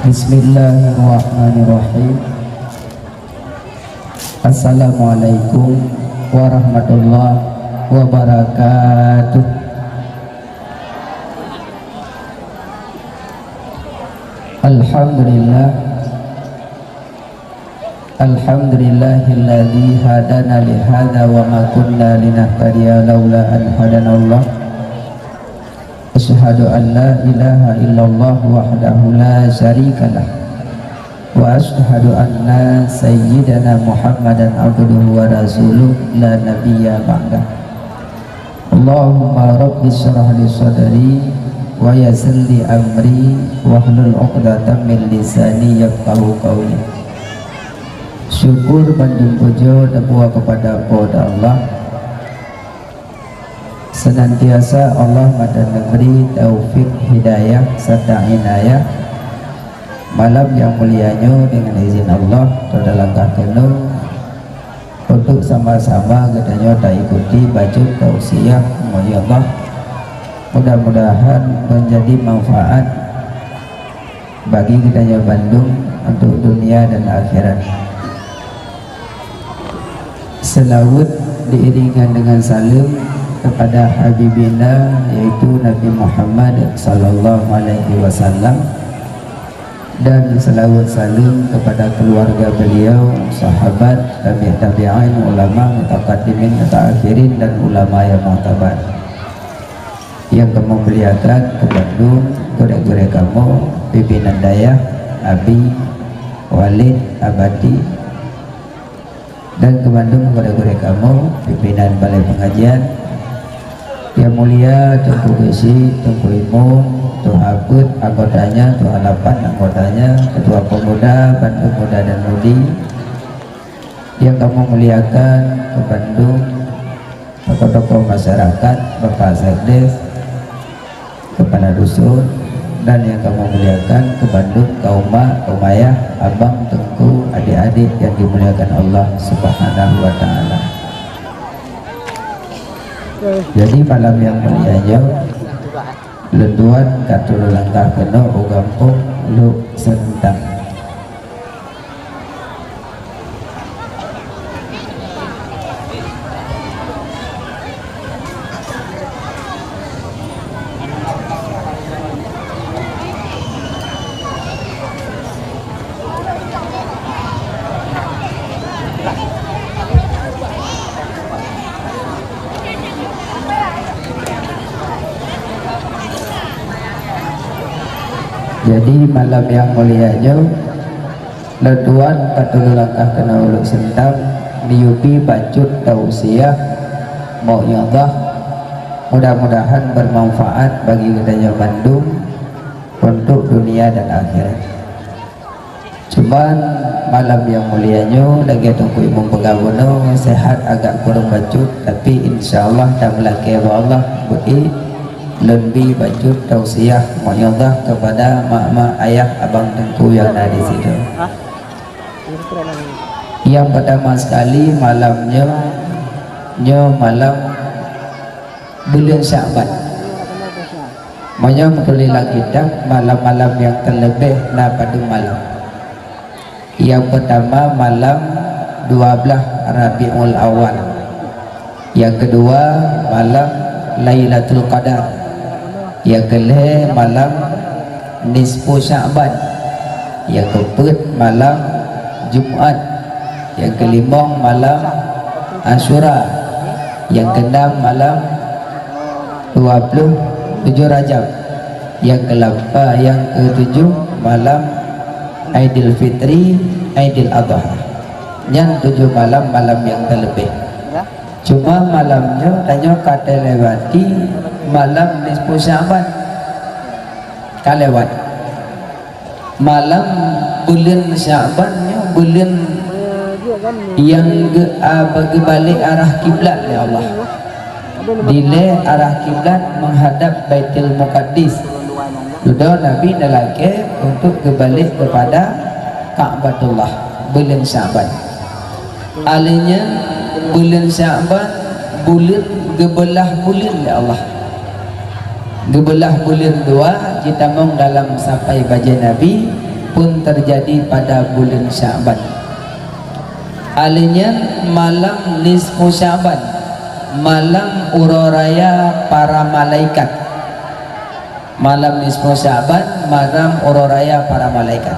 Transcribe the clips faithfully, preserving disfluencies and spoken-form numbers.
Bismillahirrahmanirrahim. Assalamualaikum warahmatullahi wabarakatuh. Alhamdulillah. Alhamdulillahilladzi hadana li hadza wa ma kunna linahtadiya laula an hadanallah. Asyhadu an la ilaha illallah wahdahu la syarikalah. Wa asyhadu anna sayyidana Muhammadan abduhu wa rasuluh la nabiyya ba'dah. Allahumma rabbi syrah li sadri wa yassir li amri wahlul 'uqdatam min lisani yafqahu qawli. Syukur bandum pujoe teupuwoe keupada Po teu Allah. Seunantiasa Allah meuneubri taufik, hidayah, serta inayah. Malam nyang mulia nyoe, deungon izin Allah, teuda langkah keunoe untuk sama-sama geutanyoe taikuti bacut tausiah mau'izah. Mudah-mudahan menjadi manfaat bagi geutanyoe bandum untuk dunia dan akhirat. Seulaweuet diiringan dengan saleuem kepada Habibina, yaitu Nabi Muhammad sallallahu alaihi wasallam, dan seulaweuet saleuem kepada keluarga beliau, sahabat, tabi' tabi'in, ulama, mutaqaddimin, mutaakhirin, dan ulama yang mu'tabar. Nyang kamoe muliakan keu bandum gurée-gurée kamoe, pimpinan dayah, abi, walid, abati, dan keu bandum gurée-gurée kamoe, pimpinan balai pengajian. Yang mulia Teungku Geuchik, Teungku Imum, Tuha Peuet anggotanya, Tuha Lapan anggotanya, ketua pemuda, bandum muda dan mudi. Yang kamoe muliakan keu bandum tokoh-tokoh masyarakat, Bapak Sekdes, kepala dusun, dan yang kamoe muliakan keu bandum kaum mak, kaum ayah, abang, teungku, adik-adik yang dimuliakan Allah Subhanahu wa Ta'ala. Jadi, malam nyang mulia nyoe, lôn tuan ka tulông langkah keunoe u gampông Lhokseuntang. Jadi, malam nyang mulia nyoe, lôn tuan ka tulông langkah keunoe u Lhokseuntang, miyupi bacut tausiah, mau'izah, mudah-mudahan bermanfaat bagi geutanyoe bandum untuk dunia dan akhirat. Cuman, malam nyang mulia nyoe, lagée Teungku Imum peugah bunoe, sehat agak kurang bacut, tapi insya Allah dan meulakée bak Allah, beuék lôn bi bacut tausiah, mau'izah kepada mak-mak, ayah, abang, teungku nyang na di situ. Yang pertama sekali, malam nyoe, nyoe malam buleuen Syakban. Meunyoe meutuléh lam kitab, malam-malam nyang teuleubeh na padum malam. Nyang peutama malam dua blaih Rabiul Awal. Nyang keudua malam Lailatul Qadar. Nyang keulhée malam nisfu Syakban. Nyang keupeuet malam Jumat. Nyang keulimong malam Asyura. Nyang keunam malam dua puluh tujoh Rajab. Nyang keulapa, nyang keutujoh malam Aidil Fitri, Aidil Adha. Nyan tujoh malam, malam nyang teuleubeh. Cuma malam nyoe tanyoe ka teulewati malam nisfu Syakban. Ka lewat. Malam buleuen Syakban nyoe buleuen nyang geu-, a, geubalek arah kiblat lé Allah. Dilée arah kiblat meuhadab Baitul Muqaddis. Dudoe Nabi neulakée untuk geubalek keupada Ka'batullah buleuen Syakban. Akhirnya, buleuen Syakban, buleuen geubeulah buleuen lé Allah. Geubeulah buleuen dua, jitamong dalam sapai bajée Nabi, pun terjadi pada buleuen Sya'ban. Alèh nyan malam nisfu Sya'ban, malam uroe raya para malaikat. Malam nisfu Sya'ban, malam uroe raya para malaikat.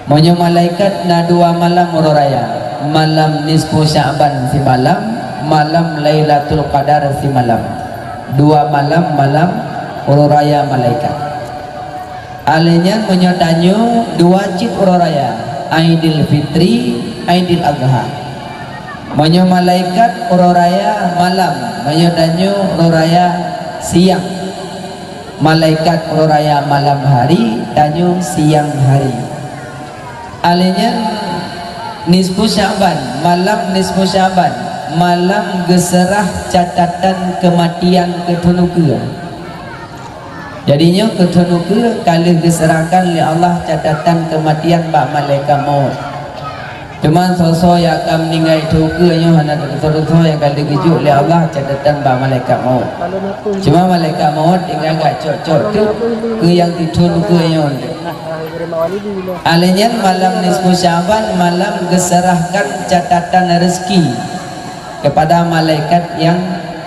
Meunyoe malaikat na dua malam uroe raya, malam nisfu Sya'ban simalam, malam Lailatul Qadar simalam. Dua malam, malam uroe raya malaikat. Alèh nyan meunyoe tanyoe dua cit uroe raya, Aidil Fitri, Aidil Adha. Meunyoe malaikat uroe raya malam, meunyoe tanyoe uroe raya siang. Malaikat uroe raya malam hari, tanyoe siang hari. Alèh nyan nisfu Sya'ban, malam nisfu Sya'ban, malam geuseurah catatan keumatian keu thôn ukeue. Jadi nyoe keu thôn ukeue ka lheueh geuseurahkan lé Allah catatan keumatian bak malaikat maut. Teuma soe-soe nyang ka meuninggai thôn ukeue nyoe hana teututoe-tutoe nyang ka lheueh geujok lé Allah catatan bak malaikat maut. Cuma malaikat maut tinggai geucok-cok teuk keu nyang di thôn ukeue nyoe. Alèh nyan malam nisfu Sya'ban, malam geuseurahkan catatan rezeki kepada malaikat nyang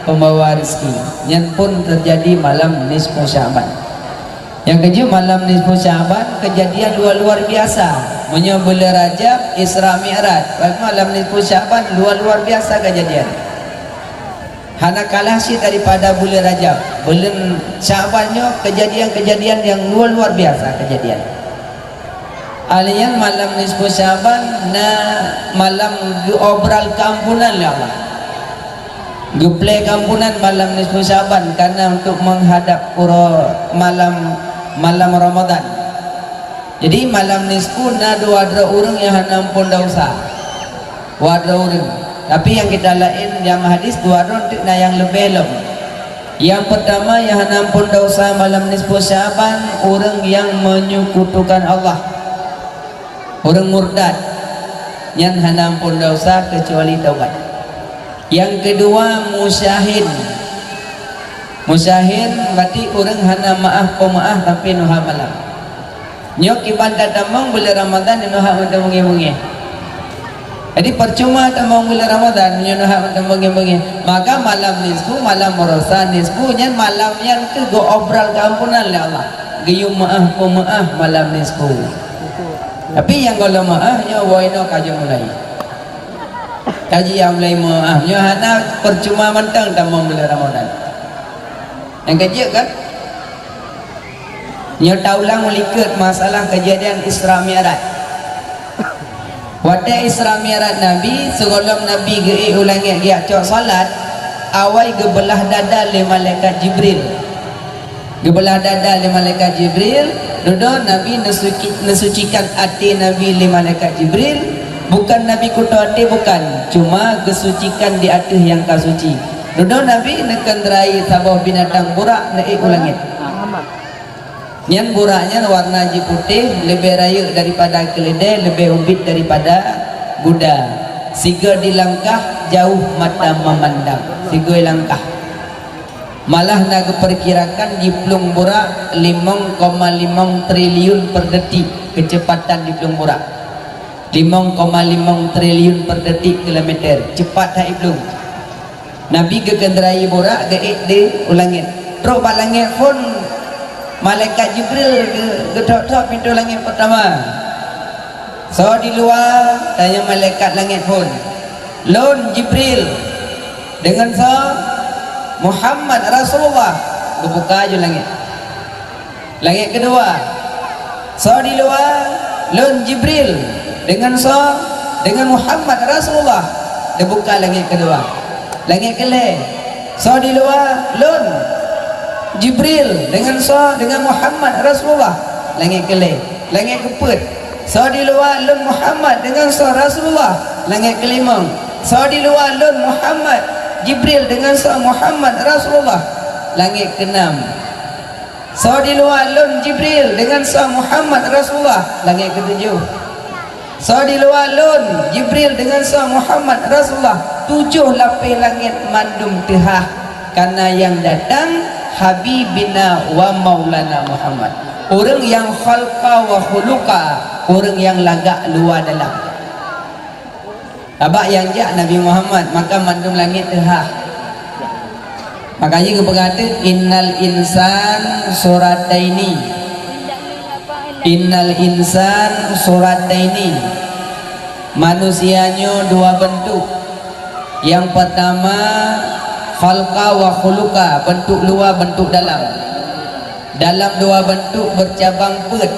peumbawa rezeki. Nyan pun teujadi malam nisfu Sya'ban. Nyang keujeuet malam nisfu Sya'ban keujadian luar-luar biasa. Meunyoe buleuen Rajab, Isra Mi'raj, malam nisfu Sya'ban luar-luar biasa keujadian. Hana kalah cit daripada buleuen Rajab. Buleuen Sya'ban nyoe keujadian-keujadian nyang luar-luar biasa keujadian. Alèh nyan malam nisfu Sya'ban na malam geuobral keuampunan lé Allah. Geuplè keuampunan malam nisfu Sya'ban karena untuk menghadap uroe malam, malam Ramadan. Jadi malam nisfu na dua droe ureuëng nyang hana amphon desya. Dua droe ureuëng. Tapi nyang kitab laén dalam hadis dua droe teuk na nyang leubeh lom. Nyang peurtama nyang hana amphon desya malam nisfu Sya'ban, ureuëng nyang menyekutukan Allah. Ureuëng murtad, nyan hana amphon desya keucuali taubat. Nyang keudua musyahin. Musyahin berarti ureuëng hana meu'ah peumeu'ah sampai neuhak malam. Nyoe kiban tatamong buleuen Ramadan nyoe hak mantong beungéh-beungéh. Jadi percuma tamong buleuen Ramadan nyoe hak mantong beungéh-beungéh. Maka malam nisfu, malam meurasa nisfu nyan malam nyan keuh geuobral keuampunan lé Allah. Geuyue meu'ah peumeu'ah malam nisfu. Tapi nyang gohlom meu'ah nyoe woe inoe ka jeuet mulai. Ka jeuet mulai meu'ah. Nyoe hana percuma mantong tamong buleuen Ramadan. Nyang keujeuet kan? Nyoe taulang u likot masalah keujadian Isra Mi'raj. Watée Isra Mi'raj Nabi, sigohlom Nabi geuék u langét geujak cok salat, awai geubeulah dada lé malaikat Jibril. Geubeulah dada lé malaikat Jibril, dudoe Nabi neusuci-, neusucikan até Nabi lé malaikat Jibril, bukan Nabi kutoe até, bukan, cuma geusucikan di ateueh nyang ka suci. Dudoe Nabi neukeundarai saboh binatang burak neuék u langét. Nyan burak nyan warna jih putéh, leubeh rayeuk daripada keuleudée, leubeh ubit daripada guda. Sigoe jilangkah jauh mata meumandang, sigoe langkah. Malah na geupeukirakan jiplueng burak limong koma limong triliun per detik keuceupatan jiplueng burak. Limong koma limong triliun per detik kilometer, cepat that jiplueng. Nabi geukeundarai burak geuék di u langét. Trok bak langét phon malaikat Jibril geu-, geuthok-thok pintoe langét peurtama. Soe di luwa, tanyong malaikat langét phon. Lôn Jibril. Deungon soe? Muhammad Rasulullah. Geubuka ju langét. Langét keudua. Soe di luwa? Lôn Jibril. Deungon soe? Deungon Muhammad Rasulullah. Geubuka langét keudua. Langét keulhée. Soe di luwa? Lôn Jibril. Deungon soe? Deungon Muhammad Rasulullah. Langét keulhée. Langét keupeuet. Soe di luwa? Lôn Muhammad. Deungon soe? Rasulullah. Langét keulimong. Soe di luwa? Lôn Muhammad. Jibril. Deungon soe? Muhammad Rasulullah. Langét keunam. Soe di luwa? Lôn Jibril. Deungon soe? Muhammad Rasulullah. Langét keutujoh. Soe di luwa? Lôn Jibril. Deungon soe? Muhammad Rasulullah. Tujoh lapéh langét mandum teuhah. Karena nyang datang Habibina wa Maulana Muhammad. Ureuëng nyang khalqa wa khuluqa, ureuëng nyang lagak luwa dalam. Sabab nyang jak Nabi Muhammad, maka mandum langét teuhah. Maka jih geupeugah teuk, "Innal insan surataini." "Innal insan surataini." Manusia nyoe dua beuntuk. Nyang peurtama, khalqa wa khuluqa, beuntuk luwa, beuntuk dalam. Dalam dua beuntuk beucabang peuet.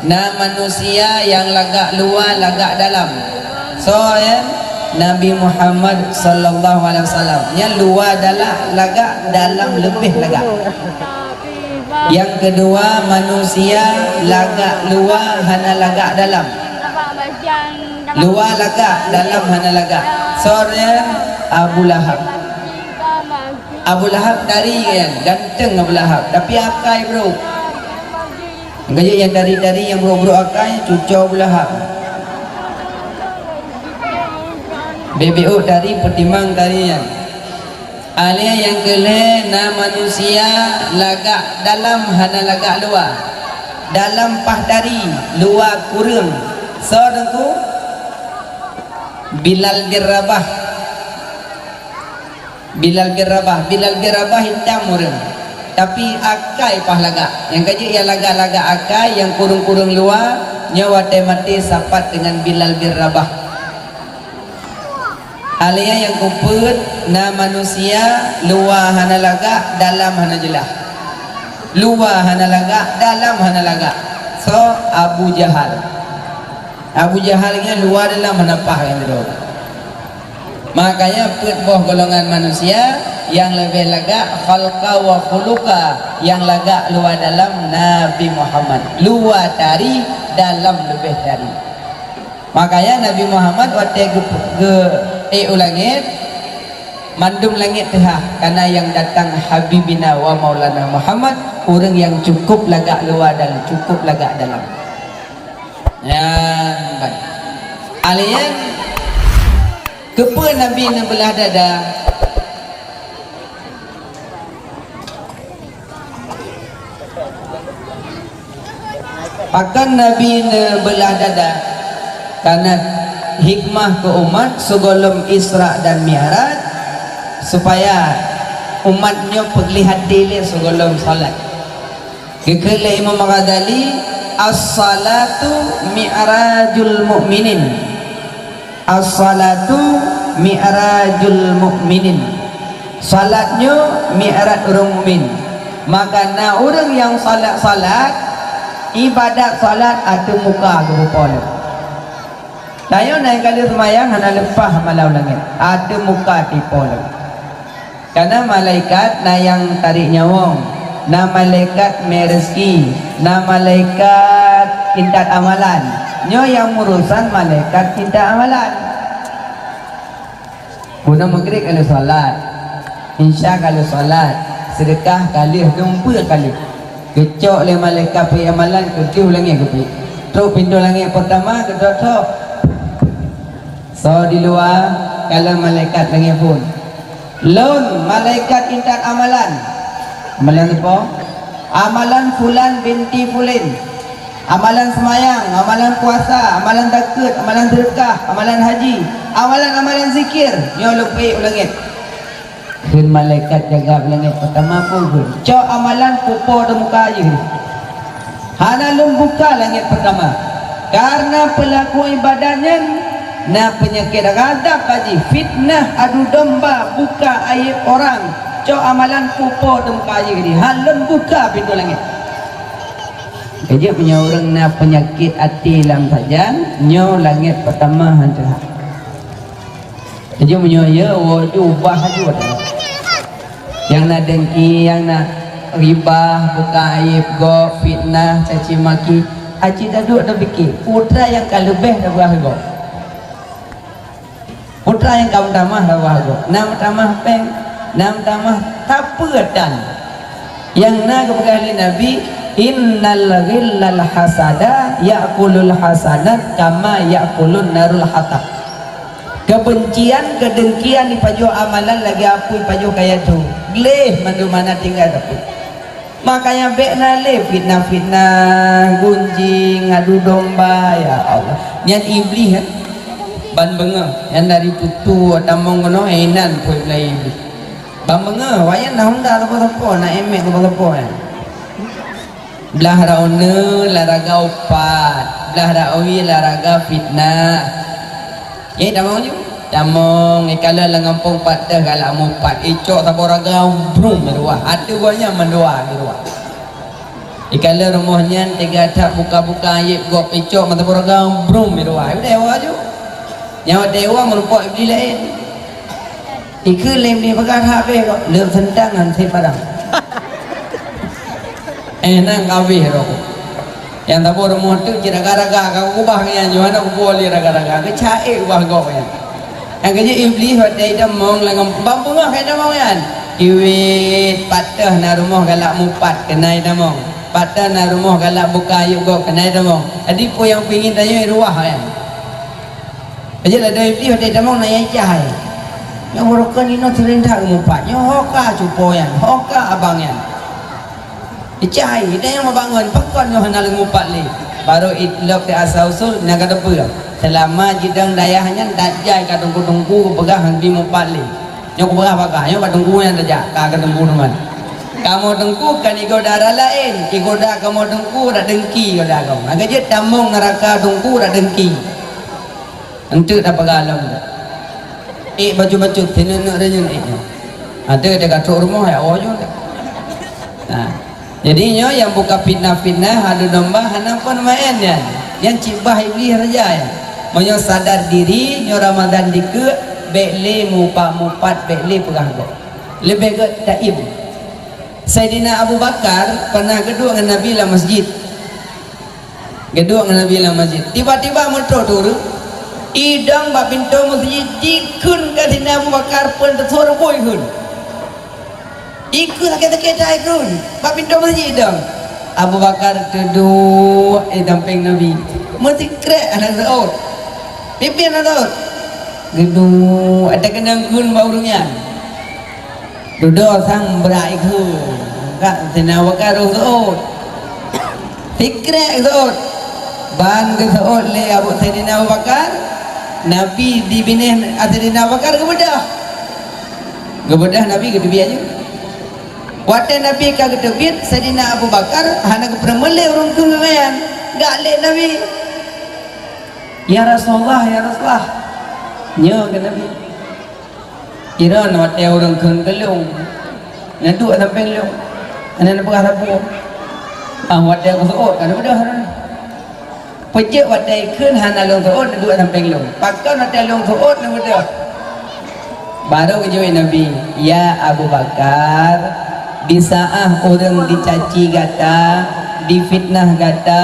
Na manusia nyang lagak luwa, lagak dalam. Soe nyan? Nabi Muhammad sallallahu alaihi wasallam. Nyan luwa dalam lagak, dalam leubeh lagak. Nyang keudua, manusia lagak luwa, hana lagak dalam. Luwa lagak, dalam hana lagak. Soe nyan? Abu Lahab. Abu Lahab tari kan, ganteng Abu Lahab, tapi akai brok. Gajak nyang tari-tari nyang brok-brok akai, cuco Abu Lahab. Bebek tari, peutimang tari nyan. Alèh nyang keulhèe na manusia lagak dalam hana lagak luwa. Dalam paih tari, luwa kureueng. Soe teungku? Bilal bin Rabah. Bilal bin Rabah. Bilal bin Rabah itam ureueng, tapi akai paih lagak. Nyang kajeuet nyang lagak-lagak akai, nyang kureueng-kureueng luwa, nyoe watèe maté sapat deungon Bilal bin Rabah. Alèh nyang keupeuet, na manusia luwa hana lagak, dalam hana jeulaih. Luwa hana lagak, dalam hana lagak. Soe? Abu Jahal. Abu Jahal nyan luwa dalam hana paih nyan droe. Makanya peuet boh golongan manusia nyang leubeh lagak khalqa wa khuluqa, nyang lagak luwa dalam Nabi Muhammad. Luwa tari, dalam leubeh tari. Makanya Nabi Muhammad watèe geu-, geu-, ék u langét, mandum langét teuhah, karena nyang datang Habibina wa Maulana Muhammad, ureueng nyang cukup lagak luwa dan cukup lagak dalam. Nyan ban. Alèh nyan, keupeue Nabi neubeulah dada? Pakon Nabi neubeulah dada? Karena hikmah keu umat sigohlom Isra dan Mi'raj, supaya umat nyoe peugléh até lé sigohlom salat. Geukheun lé Imam Ghazali, "As-salatu mi'rajul mu'minin." "As-salatu mi'rajul mu'minin." Salat nyoe mi'raj ureueng mukmin. Maka na ureueng nyang salat-salat, ibadat salat ateueh muka geupeupo lom. Tanyoe na nyang ka lheueh seumayang hana leupah malam langét, ateueh muka tipo lom. Karena malaikat na nyang tarek nyawöng, na malaikat mé rezeki, na malaikat intat amalan. Nyoe nyang urosan malaikat intat amalan. Bunoe Maghrib ka lheueh salat, Isya ka lheueh salat, seudeukah ka lheueh, dum peue ka lheueh. Geucok lé malaikat peuet amalan, keudeh u langét geubiet. Trok pintoe langét peurtama, geutok-tok. Soe di luwa? Kalon malaikat langét phon. Lôn malaikat intat amalan. Amalan soe? Amalan fulan binti fulin. Amalan seumayang, amalan puasa, amalan zakeuet, amalan seudeukah, amalan haji, amalan-amalan zikir, nyoe lôn peuék u langét. Kheun malaikat jaga langét peurtama peue kheun? Cok amalan pupo di muka jih. Hana lôn buka langét peurtama. Kareuna peulaku iébadat nyan na peunyakét ghadab bak jih, fitnah, adu domba, buka aieb orang. Cok amalan pupo di muka jih, hana lôn buka pintoe langét. Keujeuet meunyoe ureuëng na peunyakét até lam sajan, nyoe langét peurtama han teuhah. Keujeuet meunyoe ya, woe ju ubah laju ata. Nyang na dengki, nyang na ribah, buka aieb gob, fitnah, caci maki, aci taduek tapike, peue nyang ka leubeh tapeugah lé gob. Peue nyang ka meutamah reuwah gob, na meutamah péng, na meutamah sapeue tan. Nyang na geupeugah lé Nabi, "Innal ghillal hasada ya'kulul hasanat kama ya'kulun narul hatab." Keubencian, keudengkian jipajoh amalan lagée apui pajoh kayée tho. Gleh mandum hana tinggai sapeue. Makanya bék na lé fitnah-fitnah, gunjing, adu domba, ya Allah. Nyan Iblih, kan? Ban beungoh, nyan dari tutu tamong keunoe, eh, inan peuet beulai Iblih. Ban beungoh, wayang na honda sapo-sapo, na emek sapo-sapo, ya. Blah raune laraga upat, blah raue laraga fitnah. Eh, tamong ju. Tamong, eh, ikalon lam gampông pat teuh galak mupat. Icok saboh raga brum di luwa. Ateueh gobnyan mandua di luwa. Ikalon rumoh nyan teuga that buka-buka ayeb gob, icok mata saboh raga brum di luwa. Udah, iwa ju. Nyang watèe iwa meurumpok Iblih laén. Ikeu lé Iblih peugah that habéh kok, leueb seuntangan sit padang. Eh, nang ka habéh roh. Nyang saboh rumoh teuk cit raga-raga ka ubah nyan, Yohanes kuboh lé raga-raga, geuca'ék ubah gob nyan. Nyang keujeuet Iblih watèe itamong lam ban beungoh ka itamong nyan. Iwet, pat teuh na rumoh galak mupat keunan itamong. Pat teuh na rumoh galak buka ayeb gob keunan itamong. Jadi peue nyang pingin tanyoe ruah nyan. Aja ladôm Iblih watèe tamong na nyang icah hai. Nyoe barokon inoe seuring that geumupat. Nyoe ho ka cupo nyan, ho ka abang nyan. Icah hai, dan nyang bangon, pakon nyoe hana leueng mupat lé. Barô ilok di asai usul, na ka teupeu. Seulama jidong dayah nyan, that jai ka teungku-teungku geupeugah hana mupat lé. Nyoe kupeugah baka, nyoe bak teungku nyan tajak, ka, ka teungku teuma. Kamoe teungku kan igoda dara laén, igoda kamoe teungku dak dengki igoda kamoe. Maka jeuet tamong neuraka teungku dak dengki. Enteuk tapeugah lom. Ék bacut-bacut, sineuk-neuk reunyeun ék nyoe. Ada, ada ka trok rumoh, ya, oh, nyoe. Nah, jadi nyoe nyang buka fitnah-fitnah, adu domba, hana pun maén nyan. Nyan cit bah Iblih raja nyan. Meunyoe sadar diri, nyoe Ramadan dikeue, bék lé mupat-mupat, bék lé peugah gob. Leubeh gét taim. Saidina Abu Bakar pernah geuduek ngon Nabi lam masjid. Geuduek ngon Nabi lam masjid. Tiba-tiba meutrok tu ureueng, idong bak pintoe masjid, jikheun keu Saidina Abu Bakar, phon teusuruh bui kheun. Ikheun sakét-sakét that ikheun, bak pintoe masjid idong. Abu Bakar teuduek di sampéng Nabi. Meusikrek hana seuôt. Pipi hana seuôt. Geuduek, ada keunong kheun bak ureueng nyan. Dudoe sang brat ikheun. Ka Saidina Abu Bakar rôh seuôt. Sikrek seuôt. Ban geuseuôt lé Abu, Saidina Abu Bakar, Nabi di binéh Saidina Abu Bakar geubeudôh. Geubeudôh Nabi geuteubiet ju. Watèe Nabi ka geuteubiet, Saidina Abu Bakar hana geupeureumeulé ureueng kheun nyan. Gak lé Nabi. "Ya Rasulullah, ya Rasulullah." Nyoe keu Nabi. Kira na watèe ureueng kheun keu lôn, na duek sampéng lôn, hana neupeugah sapeue. Ah, watèe kuseuôt ka neubeudôh. Peue jeuet watèe kheun hana lôn seuôt, na duek sampéng lôn. Pakon watèe lôn seuôt neubeudôh? Barô geujaweueb Nabi, "Ya Abu Bakar, di saát ureueng dicaci gata, difitnah gata,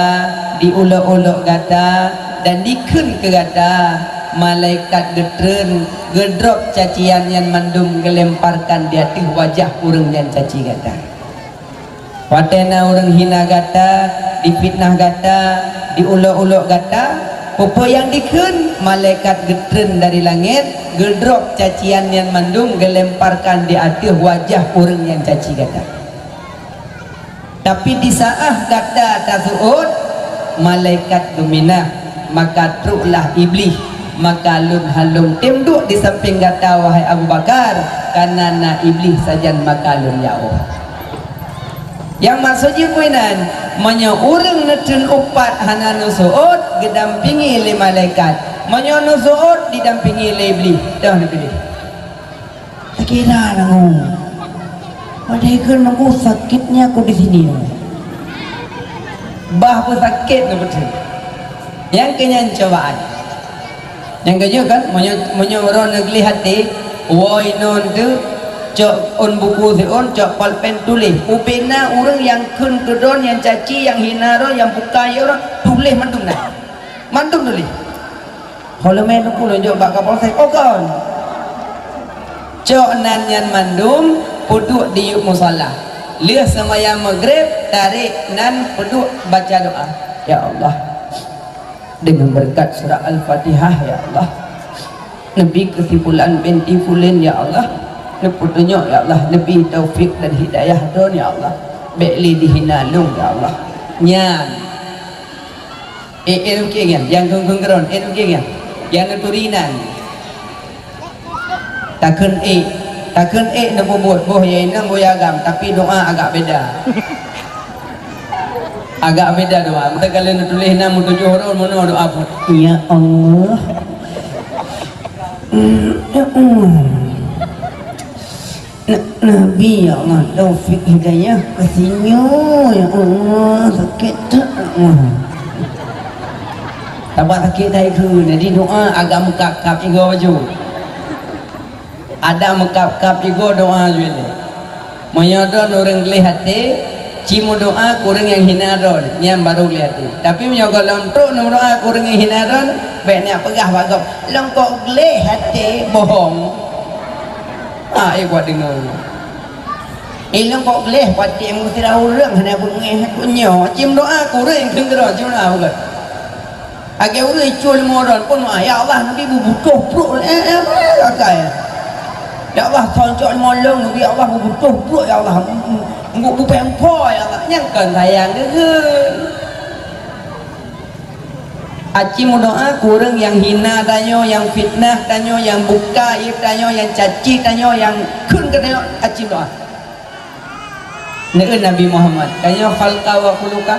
diulok-ulok gata, dan dikheun keu gata, malaikat geutreun, geudrop cacian nyan mandum geulemparkan di ateueh wajah ureueng nyang caci gata." Watèe na ureueng hina gata, difitnah gata, diulok-ulok gata, peue-peue nyang dikheun, malaikat geutreun dari langét, geudrop cacian nyan mandum geulemparkan di ateueh wajah ureueng nyang caci gata. Tapi di saát gata taseuôt, malaikat geuminah, maka troklah Iblih, maka lôn hana lôn tem duek di sampéng gata, wahai Abu Bakar, kareuna na Iblih sajan maka lôn jaoh. Nyang maksud jih peue nan? Meunyoe ureueng neutreun upat hana neuseuôt, geudampingi lé malaikat. Meunyoe neuseuôt, didampingi lé Iblih. Toh neupiléh. Takira nangu. Padahai keu nangu sakitnya aku di sini. Bah peusakét neubeutôi. Nyang keu nyan cobaan. Nyang keujeuet kan, meunyoe, meunyoe droeneuh gleh até, woe inoe teuh, cok ôn buku siôn, cok polpen tuléh. Ubena ureuëng nyang kheun keu droe, nyang caci, nyang hina droe, nyang buka yôh droe, tuléh mandum na. Mandum tuléh. Ho leumé teungku lôn jok bak Kapolsek, oh kon. Cok nan nyan mandum, peuduek di yup musala. Lheueh seumayang Maghrib, tarek nan peuduek baca doa. Ya Allah. Dengan berkat surah Al-Fatihah, ya Allah. Neubi keu si fulan binti fulan, ya Allah. Neupeutunyok, ya Allah. Neubi taufik dan hidayah droen, ya Allah. Bék lé dihina lôn, ya Allah. Nyan. Eh, eh, oke nyan. Nyang kheun-kheun keudroe, eh, oke nyan. Nyang neuturi nan. Takheun ék. Takheun ék neupeubuet boh ya inong boh ya agam, tapi doa agak beda. Agak beda doa. Meuteuk ka lheueh neutuléh nan meutujoh uroe meunoe doa pun. Ya Allah. Na-, Nabi, ya Allah, taufik hidayah, keusinyoe, ya Allah, sakét that, ya Allah. Sabab sakét that keu, jadi doa agak meukap-kap igoe baju. Ada meukap-kap igoe doa jih lé. Meunyoe droe ureuëng gleh até, ci meudoa keu ureuëng nyang hina droe, nyan barô gleh até. Tapi meunyoe gohlom trok neumeudoa keu ureuëng nyang hina droe, bék neujak peugah bak gob, "Lôn kok gleh até, bohong." Ah, eh, kuat deungoe. Eh, lôn kok gleh, paték meusira ureuëng hana beungéh, aku nyoe. Cim doa, kureueng keudroe, cim doa, bukan? Lagée ureuëng icue lima droe pun, "Ya Allah, Nabi beubutoh pruek, eh, eh, eh, akai." "Ya Allah, soncok lima lôn, Nabi Allah beubutoh pruek, ya Allah. Enggak bupeng po, ya Allah." Nyang kon sayang deuh. Aci meudoa keu ureuëng nyang hina tanyoe, nyang fitnah tanyoe, nyang buka aib tanyoe, nyang caci tanyoe, nyang kheun keu tanyoe, aci meudoa. Neu Nabi Muhammad, tanyoe khalqa wa khuluqa.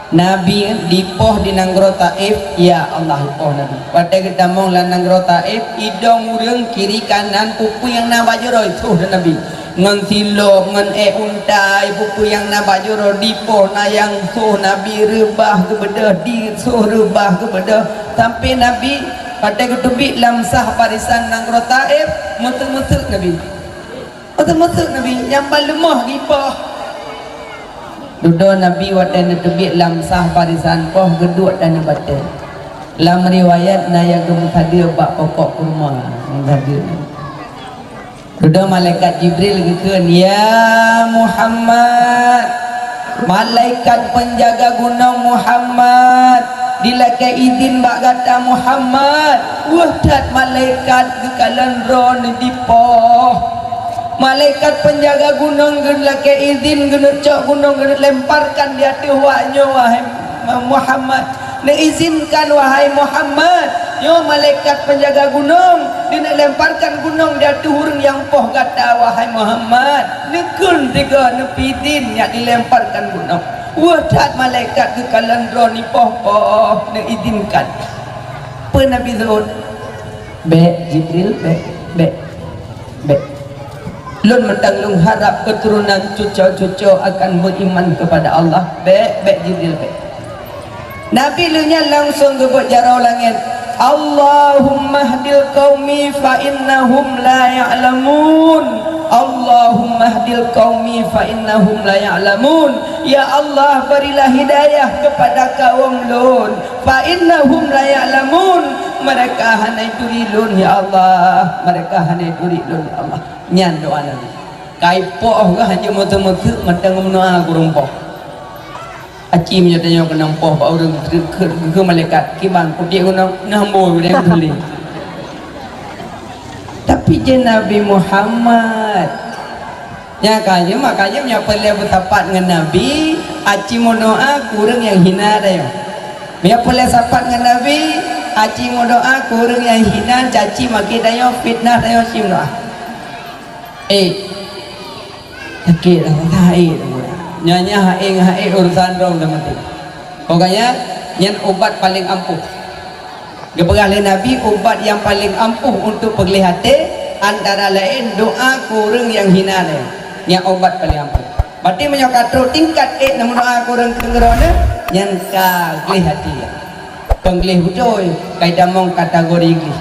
Nabi dipoh di nanggroe Taif, ya Allah, dipoh Nabi. Watée geutamong lam nanggroe Taif, idong ureuëng kiri kanan peue-peue nyang na bak jaroe, soh Nabi. Ngon silop, ngon ék unta, peue-peue nyang na bak jaroe dipoh, na nyang soh Nabi reubah geubeudôh, disoh reubah geubeudôh, sampai Nabi watée geuteubiet lam sah barisan nanggroe Taif, meuteuk-meuteuk Nabi. Meuteuk-meuteuk Nabi, nyang ban leumoh dipoh. Dudoe Nabi watée neuteubiet lam sah barisan poh geuduek dan neubatée. Lam riwayat na nyang geumeusadeue bak pokok kurma, meusadeue. Dudoe malaikat Jibril geukheun, "Ya Muhammad, malaikat peunjaga gunong Muhammad, dilakée idhin bak gata Muhammad." Weueh that malaikat geukalon droeneuh dipoh. Malaikat peunjaga gunong geulakée idhin geuneuk cok gunong geuneuk lemparkan di ateueh awak nyoe, wahai Muhammad. Neuizinkan, wahai Muhammad, nyoe malaikat peunjaga gunong, dilemparkan gunong di ateueh ureuëng nyang poh gata, wahai Muhammad. Neukheun sigoe neupeidhin nyak dilemparkan gunong. Weueh that malaikat geukalon droeneuh poh-poh, neuizinkan. Peue Nabi seuôt? "Bék, Jibril, bék, bék." Bék. Lôn mantong lôn harab keuturonan cucoe-cucoe akan beuiman keupada Allah. Bék, bék Jibril, bék. Nabi lheueh nyan langsong geubeuet jaroe langét, "Allahumma hdil qaumi fa innahum la ya'lamun. Allahumma hdil qaumi fa innahum la ya'lamun." Ya Allah, berilah hidayah kepada kaum lôn. Fa innahum la ya'lamun, mereka hana turi lôn, ya Allah, mereka hana turi lôn, ya Allah. Nyan doa Nabi. Kai poh geuh hana meuteumeuteuk mantong meunoe keu ureuëng poh. Aci meunyoe tanyoe keunong poh bak ureuëng keu, keu, keu malaikat, kiban kudiek keunoe, nah amboi udeb teuling. Tapi jih Nabi Muhammad, Nyang ka jeuem, maka jeuem nyang peureulée beusapat ngon Nabi, aci meudoá keu ureuëng nyang hina tanyoe. Nyang peureulée sapat ngon Nabi, aci meudoá keu ureuëng nyang hina, caci maki tanyoe, fitnah tanyoe, aci meudoá. Eh, sakét dah, sakét dah. Nyan, nyan hai, hai urusan droe dah meuti. Pokoknya, nyan ubat paleng ampuh. Geupeugah lé Nabi, ubat nyang paleng ampuh untuk peugleh até, antara laén doá keu ureuëng nyang hina lé. Nyan ubat paleng ampuh. Berarti meunyoe ka trok tingkat ék na meudoá keu ureuëng keu droeneuh, nyan ka gleh até. Peugleh beutôi, ka itamong kategori gleh.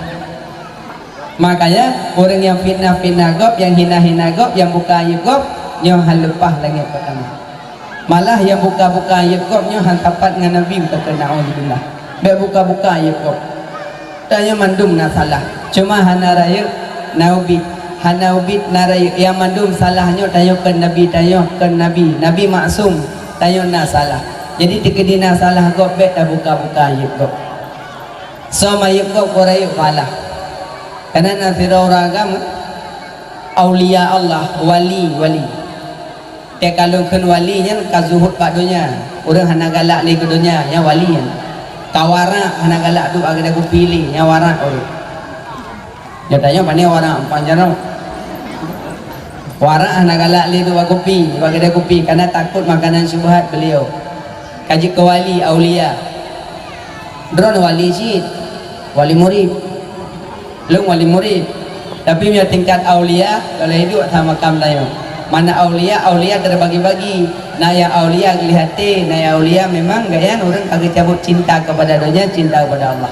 Makanya, ureuëng nyang fitnah-fitnah gob, nyang hina-hina gob, nyang buka ayeub gob, nyoe han leupah langét peurtama. Malah nyang buka-buka ayeub gob nyoe han sapat ngon Nabi, meutakheun, naudzubillah. Bék buka-buka ayeub gob. Tanyoe mandum na salah. Cuma hana rayeuk na ubit. Hana ubit na rayeuk. Nyang mandum salah nyoe tanyoe kheun Nabi, tanyoe kheun Nabi. Nabi maksum, tanyoe na salah. Jadi, teukeudi na salah gob, bék tabuka-buka ayeub gob. Soe manyueb gob keu rayeuk pahala. Kana na sidroe ureuëng agam, aulia Allah, wali, wali. Teuka lôn kheun wali nyan ka zuhud bak donya. Ureuëng hana galak lé keu donya, nyan wali nyan. Ka warak hana galak duek bak keudè kupi lé, nyan warak ureuëng. Nyoe tanyoe pane warak, umpang jaroe. Warak hana galak lé duek bak kupi, bak keudè kupi, karena takot makanan syubhat beliau. Ka jeuet keu wali, aulia. Droeneuh wali cit, wali murit. Lôn wali murit. Tapi meunyoe tingkat aulia, ka lheueh duek that makam tanyoe. Mana aulia, aulia terbagi-bagi. Na nyang aulia gleh até, na nyang aulia memang gobnyan ureuëng ka geucabut cinta kepada donya, cinta kepada Allah.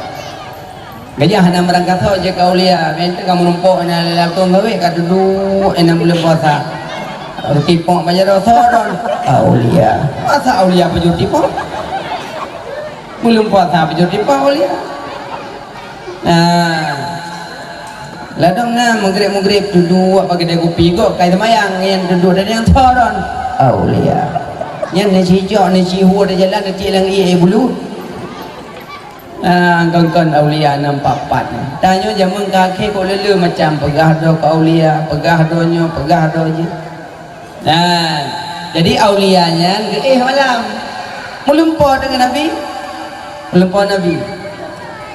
Gobnyan hana meurangkasoe jeuet keu aulia, meuntang ka meurumpok na lam lakoe gawé ka duduek lam buleuen puasa. Rutipok bak jaroe soe droen. Aulia. Masa aulia pajoh tipok? Buleuen puasa pajoh tipok aulia. Nah, ladom na meugreb-meugreb duduek bak keudè kupi, gob ka seumayang nyan duduek dan nyang soe droen. Aulia. Nyan na sijok, na sihue, na jalan, na tiek lam ié bulu. Ah, kon-kon aulia nam pat-pat nyan. Tanyoe jameun ka akhé kok le-le macam, peugah droe keu aulia, peugah droe nyoe, peugah droe jih. Nah, jadi aulia nyan geuéh malam. Meulumpo deungon Nabi? Meulumpo Nabi.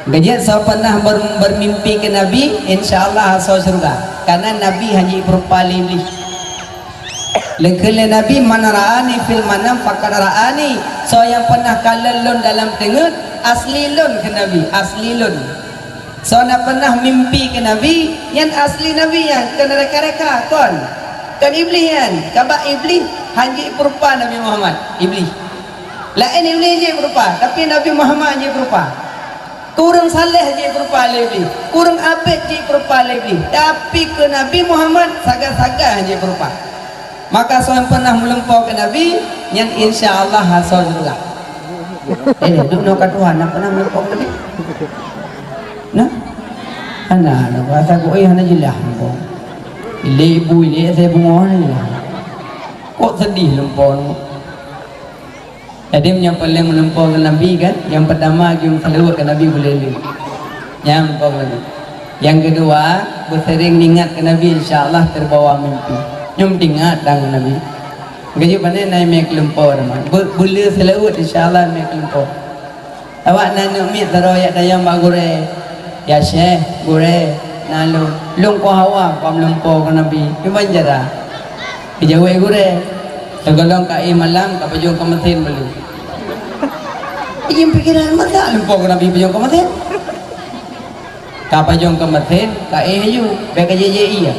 Geujiet soe pernah ber-, bermimpi keu Nabi, insya Allah asoe syeuruga. Karena Nabi hana jipeurupa lé Iblih. Leukheun lé Nabi, "Man ra'ani fil manam faqad ra'ani." Soe nyang pernah kalon lôn dalam teungeut, asli lôn kheun Nabi, asli lôn. Soe na pernah mimpi keu Nabi, nyan asli Nabi nyan, kon reka-reka, kon. Kon Iblih nyan, sabab Iblih hana jipeurupa Nabi Muhammad, Iblih. Laén Iblih jipeurupa, tapi Nabi Muhammad jipeurupa. Keu ureuëng saleh jipeurupa lé Iblih, keu ureuëng abet jipeurupa lé Iblih, tapi keu Nabi Muhammad sagai-sagai jipeurupa. Maka soe nyang pernah meulumpo keu Nabi, nyan insya Allah asoe syeuruga. Eh, duek nyoe ka tuha, na pernah meulumpo keu Nabi? Nah? Hana, na rasa kok, eh, hana jeulaih lumpo. Ilé ibu, ilé asèe bungoh hana jeulaih. Kok seudeh lumpo nyoe. Jadi, nyang paleng meulumpo keu Nabi kan, nyang pertama geuyue seulaweuet keu Nabi beuleu-leu. Nyan meulumpo keu Nabi. Nyang keudua, beuseuring ingat keu Nabi, insya Allah terbawa mimpi. Nyoe ingat dan keu Nabi. Geuyue pane na mè keu lumpo teuma. Be-, beuleu seulaweuet, insya Allah mè keu lumpo. Awak na aneuk miet sidroe jak tanyong bak gurèe, "Ya Syekh, gurèe, na lôn, lôn kon hawa kon meulumpo keu Nabi, kiban cara?" Geujaweueb gurèe, "Sigohlom ka éh malam, ka pajoh keu meusen balu." Ijin pikiran masa lumpo keu Nabi pajoh keu meusen. Ka pajoh keu meusen, ka éh laju, bèk ka jijak ié.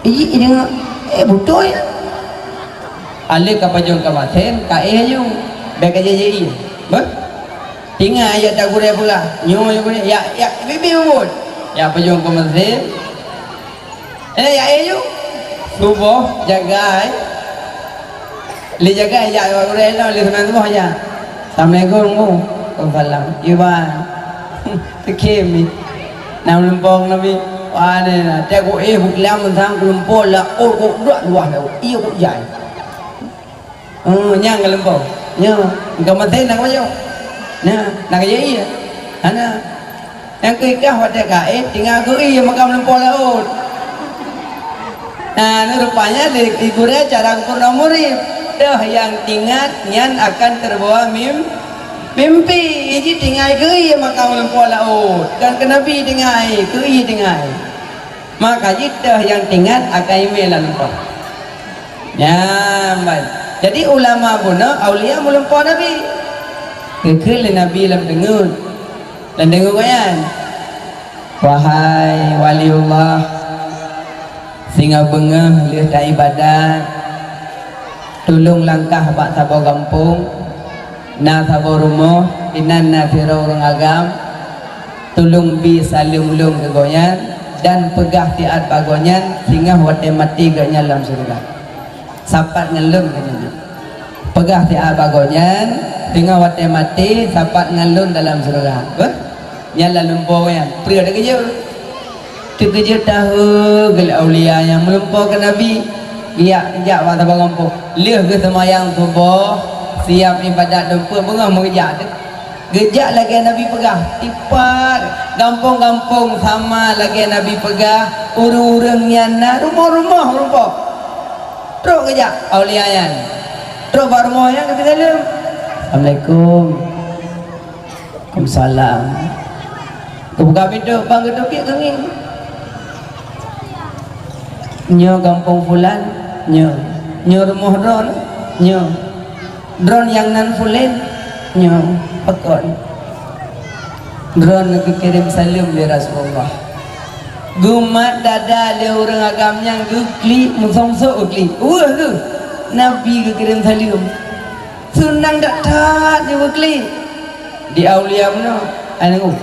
Ih, deungoe, eh, beutôi. Alèh ka pajoh keu meusen, ka éh laju. Bèk ka jijak ié. Beuh? Tinggai jak gurèe peugah. Nyoe gurèe, ya, ya, bibi mubuet. Ya pajoh keu meusen. Eh, ya éh laju. Suboh, jagai. Lé jagai jak bak gurèe nyoe, lé seunang tuboh jak. "Assalamualaikum, Ungku." "Waalaikumsalam." "Iban." Teukem ni. Na meulumpo Nabi. Wah, ni na. Tiep ku éh buklam meusang keulumpo laôt kok duek luwah laôt. Iya kok jai. Oh, nyang keulumpo. Nyoe. Engkau meusen nak baca. Nah, nak kaya iya. Hana. Nyang keu ikah watèe ka éh, tinggai keu ié makam lumpo laôt. Nah, nyoe rupanya di, di gurèe cara geupeureunoe murit. Teuh nyang teuingat nyan akan terbawa mim-, mimpi. Iji tinggai keu ié makam lumpo laôt. Kan keu Nabi tinggai, keu ié tinggai. Maka jih teuh nyang teuingat akan imè lam lumpo. Nyan ban. Jadi ulama bunoe aulia meulumpo Nabi. Geukheun lé Nabi lam deungon. Lam deungon nyan. Wahai waliullah, singoh beungoh lheueh taibadat, tulông langkah bak saboh gampông, na saboh rumoh, inan na sidroe ureueng agam, tulông bi saleuem lôn keu gobnyan, dan peugah siat bak gobnyan, singoh watèe maté gobnyan lam syeuruga. Sapat ngon lôn keu nyan. Peugah siat bak gobnyan, singoh watèe maté sapat ngon lôn dalam syeuruga. Beuh? Nyan lam lumpo nyan. Peue teukeujot? Teukeujot tahe geuh lé aulia nyang meulumpo keu Nabi. Geujak, geujak bak saboh gampông. Lheueh geuseumayang suboh, siap ibadat dum peuet beungoh meugeujak teuh. Geujak lagèe Nabi peugah. Tipat gampông-gampông sama lagèe Nabi peugah, ureueng-ureueng nyan na rumoh-rumoh meulumpo. Trok geujak aulia nyan. Trok bak rumoh nyan geupeusaleuem. "Assalamualaikum." "Waalaikumsalam." Geubuka pintoe, bang geuteubiet keu ngieng. "Nyoe gampông fulan?" "Nyoe." "Nyoe rumoh droeneuh?" "Nyoe." "Droeneuh nyang nan fulan?" "Nyoe." "Pakon?" "Droeneuh geukirém saleuem lé Rasulullah." Geumat dada lé ureuëng agam nyan, geuklik, meusok-sok geuklik. Weueh geuh, Nabi geukirém saleuem. Seunang that-that nyoe geuklik. Di aulia bunoe, ai nanggroe.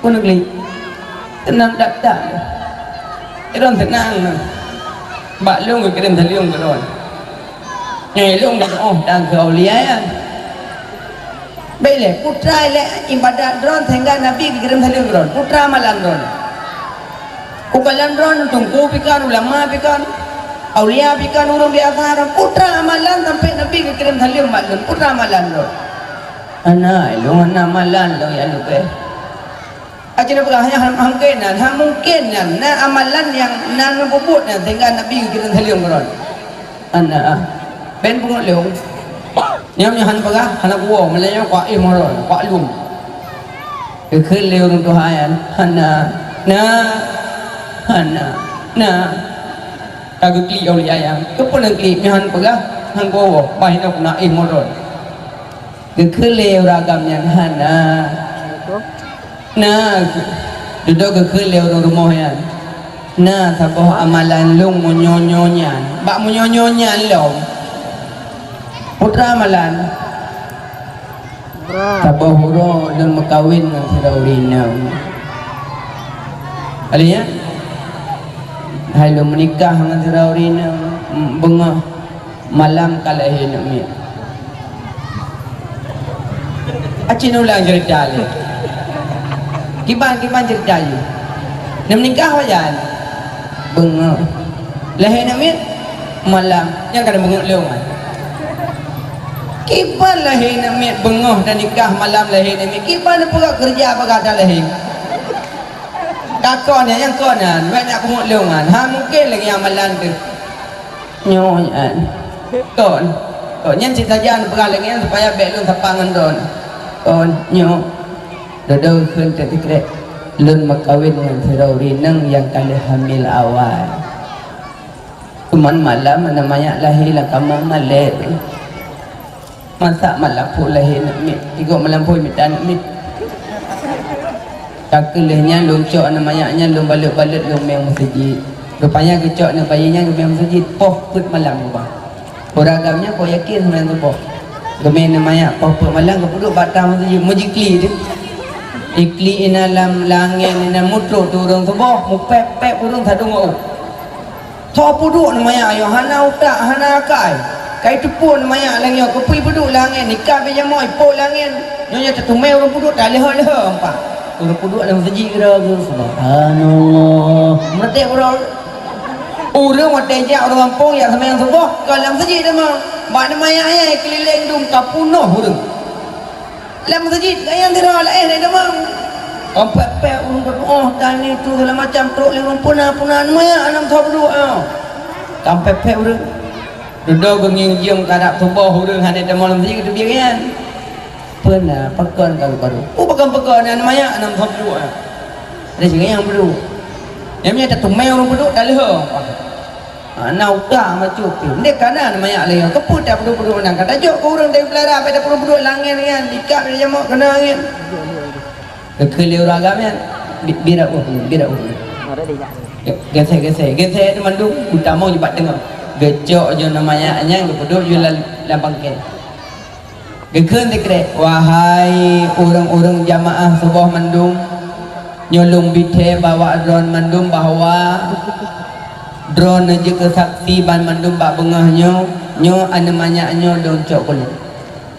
Peue neuklik? Seunang that-that. Droeneuh seunang na. Bak lôn geukirém saleuem keu droeneuh. Nyoe lôn geuteuôh dan keu aulia nyan. Bèk lé, putra ilèe ibadat droeneuh sehingga Nabi geukirém saleuem droeneuh. Putra amalan droeneuh. Ukalon droeneuh teungku pih kon, ulama pih kon, aulia pih kon, ureuëng biasa droeneuh. Putra amalan sampai Nabi geukirém saleuem bak lôn. Putra amalan droeneuh. Hana, lôn hana amalan lôn nyang leubeh. Aci na peugah, nyan han mungken nyan, han mungken nyan. Na amalan nyang na neupubuet nyan sehingga Nabi geukirém saleuem keu droeneuh. Hana, ah. Ben peungeut lôn. Nyan, nyan hana peugah, hana kuwoe, meunyoe kuah éh modon, kuah lom. Geukheun lé ureuëng tuha nyan, hana, na, hana, na. Ka geuklik aulia nyan. Keupeue neuklik, nyan hana peugah, hana kuwoe, bah inoe na éh modon. Geukheun lé ureuëng agam nyan, hana. Na, dudoe geukheun lé ureuëng rumoh nyan. Na saboh amalan lôn meunyoe-nyoe nyan. Bak meunyoe-nyoe nyan lom. Putra amalan. Saboh uroe lôn meukawen ngon sidroe ureuëng inong. Alèh nyan? Hai lôn meunikah ngon sidroe ureuëng inong, beungoh malam ka lahé aneuk miet. Aci ulang cerita lé. Kiban, kiban cerita lé. Neumeuningkah wajan? Beungoh. Lahé aneuk miet? Malam. Nyang ka neubeungeut lé umat. Kiban lahé aneuk miet beungoh dan nikah malam lahé aneuk miet? Kiban neupeugah keureuja bak gata lahé? Ka kon nyan, nyang kon nyan, wék nak beungeut lé umat. Ha, mungken lagèe amalan teuh. Nyoe nyan. Kon. Kon nyan cit sajan peugah lagèe nyan supaya bèk lôn sapa ngon droen. Kon nyoe. Dodo kheun teuh sikrek. Lôn meukawen ngon sidroe ureueng inong nyang ka lheueh hamil awai. Cuman malam aneuk manyak lahé lam kama malèe. Masak malam phon lahé aneuk miet, tigo malam phon mita aneuk miet. Ka keuh lheueh nyan lôn cok aneuk manyak nyan lôn balot-balot lôn mè meuseujid. Rupanya geucok aneuk bayi nyan geumè meuseujid, poh peuet malam geuba. Ureueng agam nyan poh yakin seumayang suboh. Geumè aneuk manyak poh peuet malam geupeuduek bak ateueh meuseujid, meujikli teuh. Ikli inan lam, lam angèn inan mutrok teuh ureueng suboh, mupèp-pèp ureueng sadum wak. Soe peuduek aneuk manyak nyoe hana utak, hana akai. Kai teupeu aneuk manyak lagèe nyoe, keupeue peuduek lam angèn, nikah bak jamoe, ipok lam angèn. Nyoe nyang teutumè ureueng peuduek taleuho-leuho empat. Ureueng peuduek lam meuseujid keudroe, subhanallah. Meureutek uroe. Ureueng watèe jak ureueng gampông jak seumayang suboh, ka lam meuseujid teuma. Bak aneuk manyak nyan keulileng dum ka peunoh ureueng. Lam meuseujid, gayang dira laén, eh, damang. Kampek-pek ureueng geutu'oh, dan itu segala macam, trok lé ureueng puna-puna, aneuk manyak, aneuk meusaboh dua, ah. Kampek-pek ureueng. Dudoe geungieng jeuem karab suboh ureueng hana tamong lam meuseujid, geuteubiet nyan. Peue na, pakon ka geubarô? Oh, pakon-pakon, aneuk manyak, aneuk meusaboh dua, ah. Ada singa nyang barô. Nyang nyan tateumé ureueng peuduek, taleuho. Hana utak macam tu. Ndeh kana manyak lé nyoe. Keupeue tapeuduek-peuduek meunan? Ka tajok keu ureueng dari Belara, bèk tapeuduek-peuduek lam angèn nyan. Dikab di jamok keunoe angèn. Geukheun lé ureueng agam nyan. Bi-, bira uh, bira uh. Ge-, gesek-gesek. Gesek tu mandum, utamong bak teungoh. Geucok jih aneuk manyak nyan, geupeuduek jih lam, lam bangkèe. Geukheun sikrek, "Wahai ureueng-ureueng jamaah suboh mandum, nyoe lôn bithèe bak awak droen mandum bahwa droen jeuet keu saksi banmandum bak beungoh nyoe, nyoe aneuk manyak nyoe lôn cok keu lôn.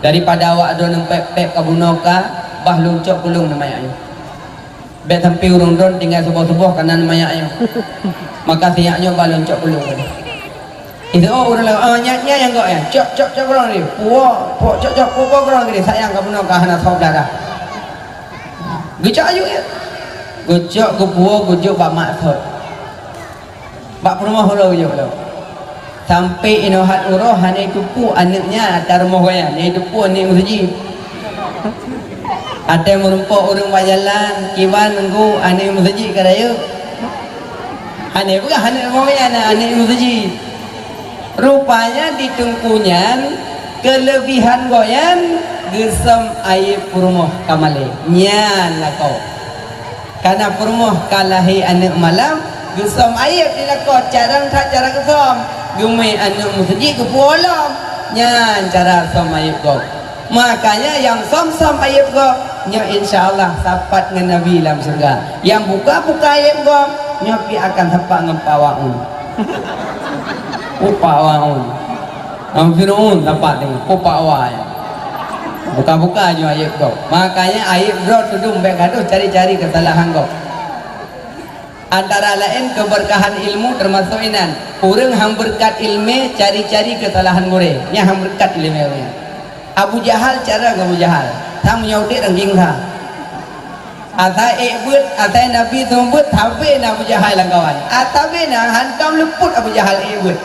Daripada awak droen nyang pèp-pèp ka bunoe ka, bah lôn cok keu lôn aneuk manyak nyoe." Bèk sampai ureueng droen tinggai suboh-suboh kanan manyak nyoe. Maka sinyak nyoe bah lôn cok keu lôn. Itu, oh, ureueng laén, "Ah, nyan, nyan nyang gok nyan. Cok, cok, cok keu droen tadi. Puwoe, puwoe, cok, cok, puwoe, puwoe keu droen tadi. Sayang ka bunoe ka hana soe Belara." Geucok aju nyan. Geucok, geupuwoe, geujok bak mak sot. Bak peurumoh uroe geujok lom. Sampai inoe hat uroe hana jiteupeue aneuk nyan atra rumoh gobnyan, hana jiteupeue aneuk meuseujid. Watèe meurumpok ureueng bak jalan, kiban nunggu aneuk meuseujid ka rayeuk. Hana peugah aneuk rumoh gobnyan na aneuk meuseujid. Rupanya di teungku nyan, keuleubihan gobnyan geusöm ayeub peurumoh ka malèe. Nyan lakoe. Kana peurumoh ka lahé aneuk malam, geusöm ayeub di lakoe, carông that cara geusöm. Geumè aneuk meuseujid geupeuwoe lom. Nyan cara söm ayeub gob. Makanya nyang söm-söm ayeub gob, nyoe insya Allah sapat ngon Nabi lam syeuruga. Nyang buka-buka ayeub gob, nyoe pih akan sapat ngon Pak Waun. Oh, Pak Waun. Ngon Fir'aun sapat nyoe, oh, Pak Waun. Buka-buka nyoe ayeub gob. Makanya ayeub droe tudong bèk gadoh cari-cari keusalahan gob. Antara laén keubeurkahan ilmu teumasok inan. Ureueng han beureukat ileumèe cari-cari keusalahan gurèe. Nyan han beureukat ileumèe ureueng nyan. Abu Jahal cara ngon Abu Jahal. Sang meunyoe udép ranggeng sa. Asai ék beuet, asai Nabi seumeubeuet, sabé na Abu Jahal lam kawan. Asabé na hantom leuput Abu Jahal ék beuet.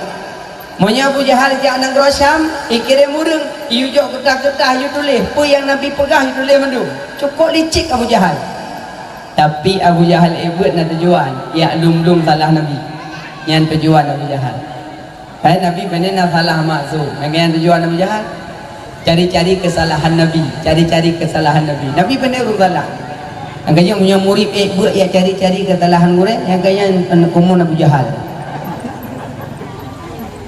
Meunyoe Abu Jahal jak nanggroe Syam, ikirém ureueng, iyue jok keureutah-keureutah, iyue tuléh, peue nyang Nabi peugah, iyue tuléh mandum. Cukôp licik Abu Jahal. Tapi Abu Jahal ék beuet na tujuan, jak lom-lom salah Nabi. Nyan tujuan Abu Jahal. Hai Nabi pane na salah maksud. Nyang keuh tujuan Abu Jahal. Cari-cari keusalahan Nabi, cari-cari keusalahan Nabi. Nabi pane ureueng salah. Nyang keuh meunyoe murit ék beuet jak cari-cari keusalahan gurèe, nyang keuh nyan keumun Abu Jahal.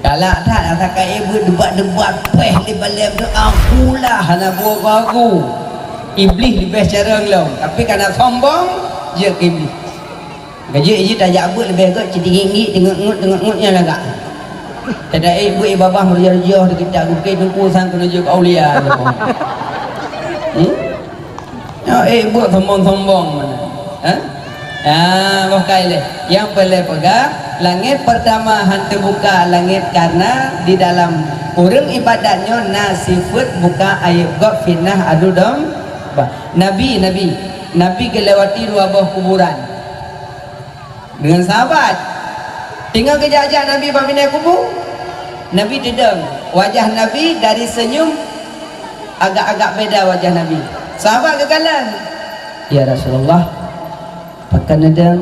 Galak that, asa ka ék beuet debat-debat, péh lé balèe tu, akulah hana buet keu aku. Iblih leubeh carông lom, tapi kana sombong, jeuet keu Iblih. Ka jeuet jih tajak beuet leubeh gèt, cit teungeut-ngeut, teungeut-ngeut nyan lagak. Tada ék beuet babah meureujoh-reujoh di kitab gukée teungku sang keuneuk jeuet keu aulia. Hmm? Ya, ék beuet sombong-sombong mana? Ha? Ya, boh kai lé. Nyang peureulèe peugah, langèt peurtama han teubuka langèt kareuna di dalam ureueng ibadat nyoe na sifeuet buka ayeub gob, fitnah, adu dom- Bah, Nabi, Nabi, Nabi geulewati dua boh kuburan deungon sahabat. Teungoh geujak-jak Nabi bak binéh kubu, Nabi teudong. Wajah Nabi dari seunyum agak-agak beda wajah Nabi. Sahabat geukalon, "Ya Rasulullah, pakon neudong?"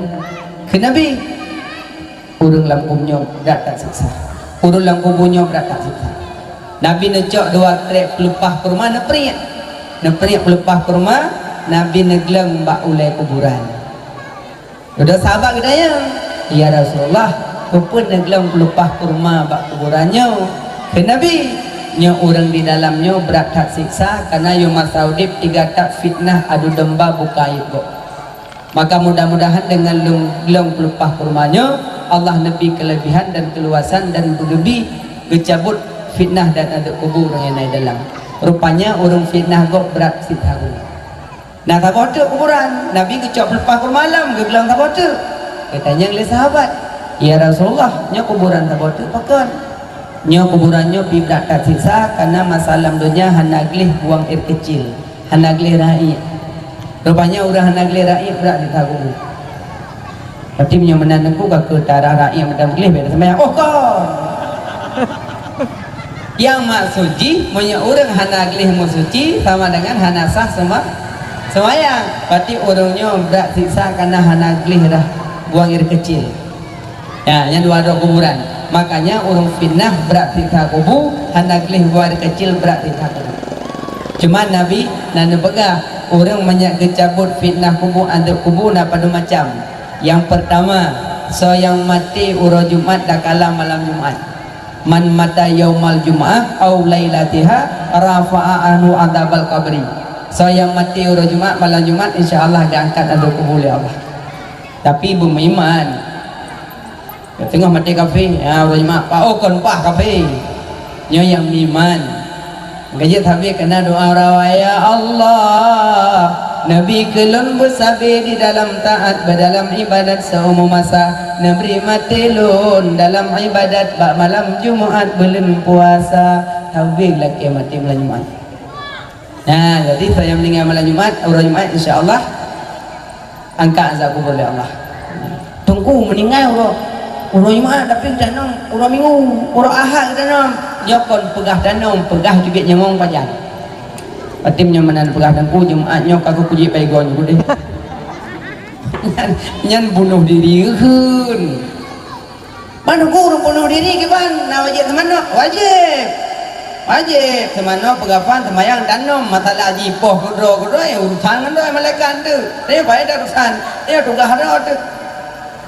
Kheun Nabi, "Ureueng lam kubu nyoe brat that siksa. Ureueng lam kubu nyoe brat that siksa." Nabi neucok dua trek peuleupah kurma neupriek. Neupriek peuleupah kurma, Nabi neugleng bak ulèe kuburan. Dudoe sahabat geutanyong, "Ya Rasulullah, keupeue neugleng peuleupah kurma bak kuburan nyoe?" Kheun Nabi, "Nyoe ureueng di dalam nyoe brat that siksa, kareuna yoh masa udép teuga that fitnah adu domba buka ayeub gob." Maka mudah-mudahan deungon lôn glöng peuleupah kurma nyoe, Allah neubri keuleubihan dan keuluwasan dan geubi geucabot fitnah dan azeub kubu ureueng nyang na di dalam. Rupanya ureueng fitnah gob brat siksa geuh. Na saboh teuk kuburan, Nabi geucok peuleupah kurma lom geuglöng saboh teuk. Geutanyong lé sahabat, "Ya Rasulullah, nyoe kuburan saboh teuk pakon?" "Nyoe kuburan nyoe pih brat that siksa, kareuna masa lam donya hana gleh buang air keucil." Hana gleh rakyat. Rupanya ureueng hana gleh rakyat brat siksa kubu. Berarti meunyoe meunan teungku ka keu tarah rakyat meudan gleh bèk seumayang. Oh, kon! Nyang maksud jih, meunyoe ureueng hana gleh meusuci, sama dengan hana sah sema-, seumayang. Berarti ureueng nyoe brat siksa kareuna hana gleh dah buang air kecil. Ya, nyan dua droe kuburan. Makanya ureueng fitnah brat siksa kubu, hana gleh buang air kecil brat siksa kubu. Cuma Nabi na neupeugah, ureueng manyak geucabot fitnah kubu, azeub kubu na padum macam. Nyang peurtama, soe nyang maté uroe Jumat dakala malam Jumat. "Man mata yaumal jum'ah au lailatiha rafa'a anhu adzabal qabri." Soe nyang maté uroe Jumat, malam Jumat, insya Allah geuangkat azeub kubu lé Allah. Tapi beumeuiman. Teungoh maté kafé, ha, ureueng nyan, "Pak, oh, kon paih kafé." Nyoe nyang meuiman. Ka jeuet sabe keu na doa rawa, "Ya Allah, neubri keu lôn beusabe di dalam taat, beudalam ibadat seumu masa. Neubri maté lôn dalam ibadat, bak malam Jumat buleuen puasa." Sabe lakèe maté malam Jumat. Nah, jadi soe nyang meuninggai malam Jumat, uroe Jumat, insya Allah, angkat azeub kubu lé Allah. Teungku meuninggai uroe, Uroe Jumat tapi tanom, uroe Minggu, uroe Ahad tanom. Nyoe kon peugah tanom, peugah teubiet nyawöng pajan. Patim nyoe meunan peugah Teungku, Jumat nyoe ka kupuji baygon ku deh. Nyan, nyan bunoh diri kheun. Ban ureuëng bunoh diri kiban na wajéb seumanoe? Wajéb. Wajéb seumanoe, peugafan, seumayang, tanom. Masalah jipoh keudroe-keudroe, ya urusan ngon droe malaikat tu. Tapi pai urusan, ya tugaih droe tu.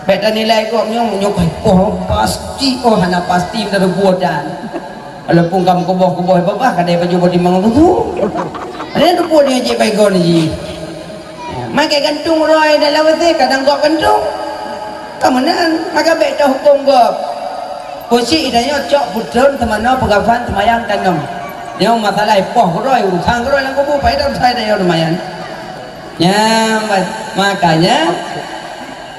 Bék tanilai gob nyoe, nyoe kai poh pasti, oh hana pasti meunurot buatan. Walaupun kamoe kuboh-kuboh babah kadai baju bodi mangat tu. Ada tu pun dia cek baygon ji. Makai gantung roh dalam wc kadang gob gantung. Ka meunan, maka bék tahuköm gob. Kucik itanyoe cok putron teumanoe peugafan seumayang tanom. Nyoe masalah poh keudroe, urusan keudroe lam kubu, pai urusan itanyoe lumayan. Nyan, makanya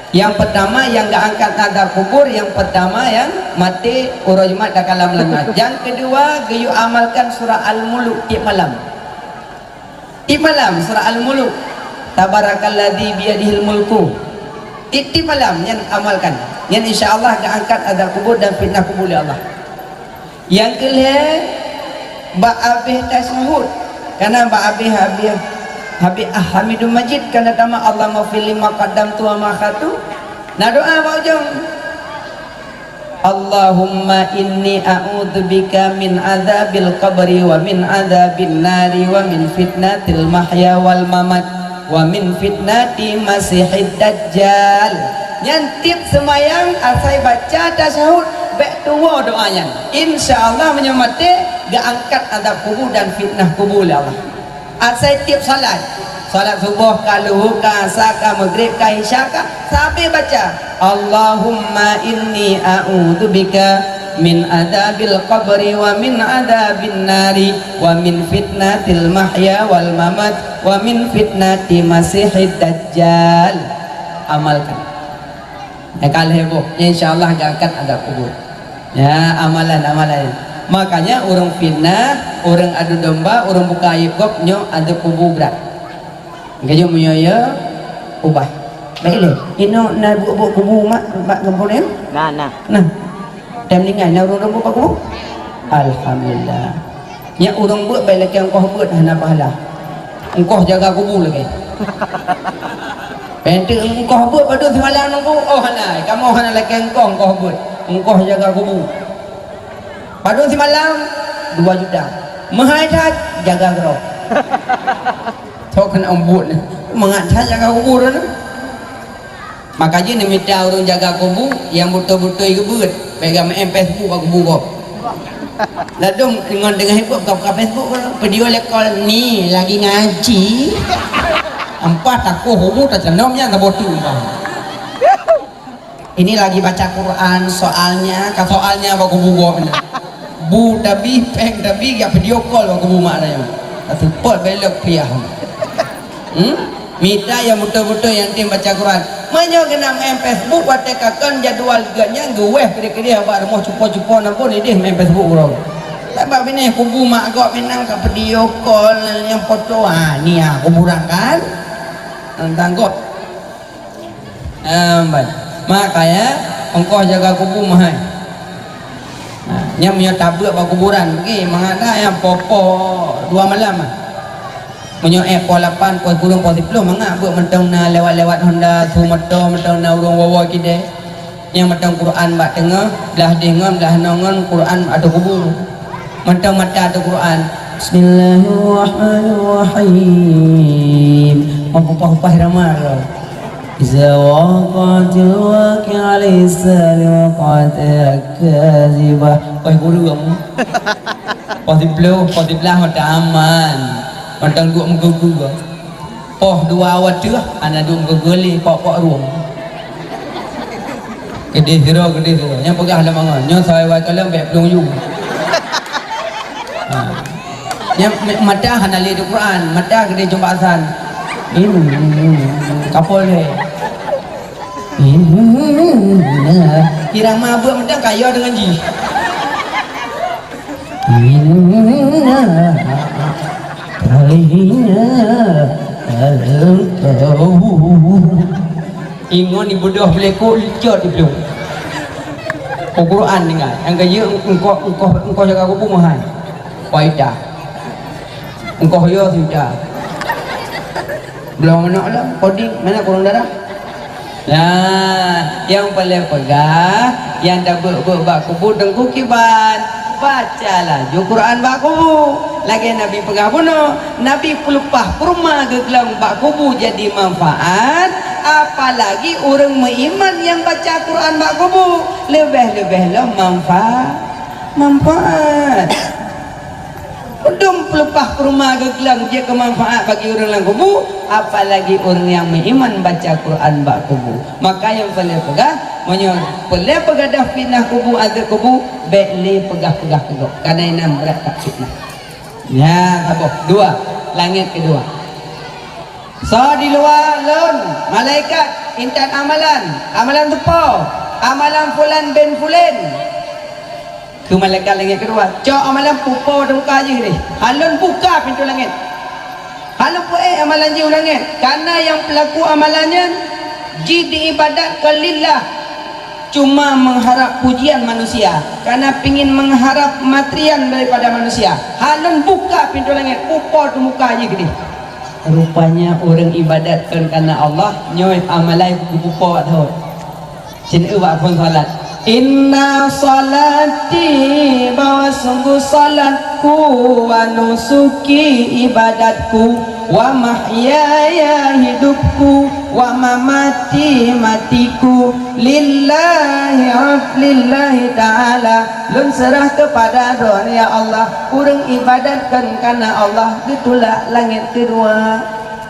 yang pertama yang geuangkat azab kubur, yang pertama yang maté uroe Jumat dakalam langa. Yang kedua, geuyue amalkan surah Al-Muluk tiep malam. Tiep malam surah Al-Muluk. Tabarakalladzi biyadihil mulku. Tiep-tiep malam nyan amalkan. Nyan insya Allah geuangkat azab kubur dan fitnah kubur lé Allah. Nyang keu lhée, bak abéh tasyahud. Kana bak abéh, abéh, abéh Hamidum Majid kana tamah Allahummaghfirli ma qaddamtu wa ma akhartu. Na doa bak ujong. Allahumma inni a'udzubika min adzabil qabri wa min adzabin nari wa min fitnatil mahya wal mamat wa min fitnati masihid dajjal. Nyan tiep seumayang asai baca tasyahud bék tuwoe doa nyan. Insya Allah meunyoe maté geuangkat azab kubu dan fitnah kubu lé Allah. Asai tiep salat, salat suboh ka, luhur ka, asa ka, maghrib ka, isya ka, sabe baca, Allahumma inni a'udzubika min adzabil qabri wa min adzabin nari wa min fitnatil mahya wal mamat wa min fitnati masihid dajjal. Amalkan. Nyang ka lhée boh, insya Allah geuangkat azab kubur. Ya, amalan-amalan. Makanya ureuëng fitnah, ureuëng adu domba, ureuëng buka aib gob nyoe azab kubur brat. Geujok meunyoe ya ubah. Baik lé. Inoe na buet-buet kubu mak bak gampông nyoe? Nah, nah. Nah. Tem ningai na ureuëng buet bak kubu? Alhamdulillah. Nyak ureuëng beuet bai lakée ongkoh beuet hana pahala. Ongkoh jaga kubu lakée. Pente ongkoh beuet padum simalam nunggu, oh hana, kamoe hana lakée ongkoh, ongkoh beuet. Ongkoh jaga kubu. Padum simalam dua juta. Meuhai that jaga keudroe. Sok keuneuk buet ni. Mangat that jaga kubu tu. Maka jih neumita ureuëng jaga kubu nyang beutôi-beutôi geubeuet, bék geumaén Facebook bak kubu gob. Ladôm ngon teungoh ibuet buka-buka Facebook, video lekol ni lagi ngaji. Ampah takoh kubu tacalom nyan saboh tu umpama. Ini lagi baca Quran, soalnya, ka soalnya bak kubu gob nyan. Bu tabi, péng tabi, jak video call bak kubu mak nyan. Ka seupôt belok piah. Hmm? Mita nyang beutôi-beutôi nyang tem baca Quran. Meunyoe geuneuk main Facebook watée kakon jadwal geuh nyan geuwéh keudeh-keudeh bak rumoh cupo-cupo na phon idéh main Facebook uroe. Sabab binéh kubu mak gob Minang ka video call nyang foto, ha, ni ha kuburan kan. Tang gob. Em, bai. Makanya ongkoh jaga kubu mahai. Ha, nyan meunyoe tabeuet bak kuburan, oke, mangat dah nyang poh-poh dua malam ah. Meunyoe ék poh lapan, poh sikureueng, poh siplôh, mangat beuet mantong na lewat-lewat Honda, su moto mantong na ureuëng woe-woe kidée. Nyang mantong Quran bak teungoh, blah deh ngon, blah noe ngon Quran ateueh kubu. Mantong mata ateueh Quran. Bismillahirrahmanirrahim. Mengupah-upah irama. Iza waqatil waqi'ah laisa liwaq'atiha kazibah. Oi, guru kamu. Poh siplôh, poh siblaih mata aman. Mantong duek meugugu. Poh dua wateuh, hana duek meugugu lé, pok-pok rueng. Keudeh sidroe, keudeh sidroe. Nyang peugah lam angon. Nyoe sagai wakalon bék plueng yu. Ha. Nyang mata hana lé di Quran, mata keudeh cuma asan. Kapol deh. Irama beuet mantong kaya deungon jih. Ingat ni beudôh beleko licot itu. Al-Quran tinggai. Nyang keujeuet engkoh, engkoh, engkoh jaga kubu meuhai. Waidah. Engkoh yo seujuta. Bloe manok lom, kodi, mana kurang darah? Nah, nyang paléng peugah, nyang tabeuet-beuet bak kubu teungku kiban, baca laju Quran bak kubu. Lagée Nabi peugah bunoe, Nabi peuleupah kurma geuglong bak kubu jadi manfaat, apalagi ureuëng meuiman nyang baca Quran bak kubu, leubeh-leubeh lom manfa-, manfaat. Udum peuleupah kurma geuglong jeuet keu manfaat bagi ureuëng lam kubu, apalagi ureuëng nyang meuiman baca Quran bak kubu. Maka nyang paléng peugah, meunyoe paléng peugadôh fitnah kubu, azab kubu, bék lé peugah-peugah keu gob. Karena inan brat that fitnah. Nyan saboh, dua, langét keudua. Soe di luwa lôn, malaikat, intat amalan, amalan teupo, amalan fulan bin fulan. Keu malaikat langét keudua, cok amalan pupo di muka jih deh. Ulôn buka pintoe langét. Ulôn peuék amalan jih u langét. Karena nyang peulaku amalan nyan jih diibadat keu lillah. Cuma mengharap pujian manusia, karena pingin mengharap matrian daripada manusia. Ulôn buka pintoe langét, pupo di muka jih deh. Rupanya ureuëng ibadat kon karena Allah, nyoe amalai geupupo bak thot. Sien eu bak phon salat. Inna salati, bahwa sungguh salatku, wa nusuki, ibadatku, wa mahyaya, hidupku, wa mamati, matiku, lillahi, lillahi ta'ala. Lôn seurah keupada Droe, ya Allah. Ureuëng ibadat kon karena Allah, geutulak langét keudua.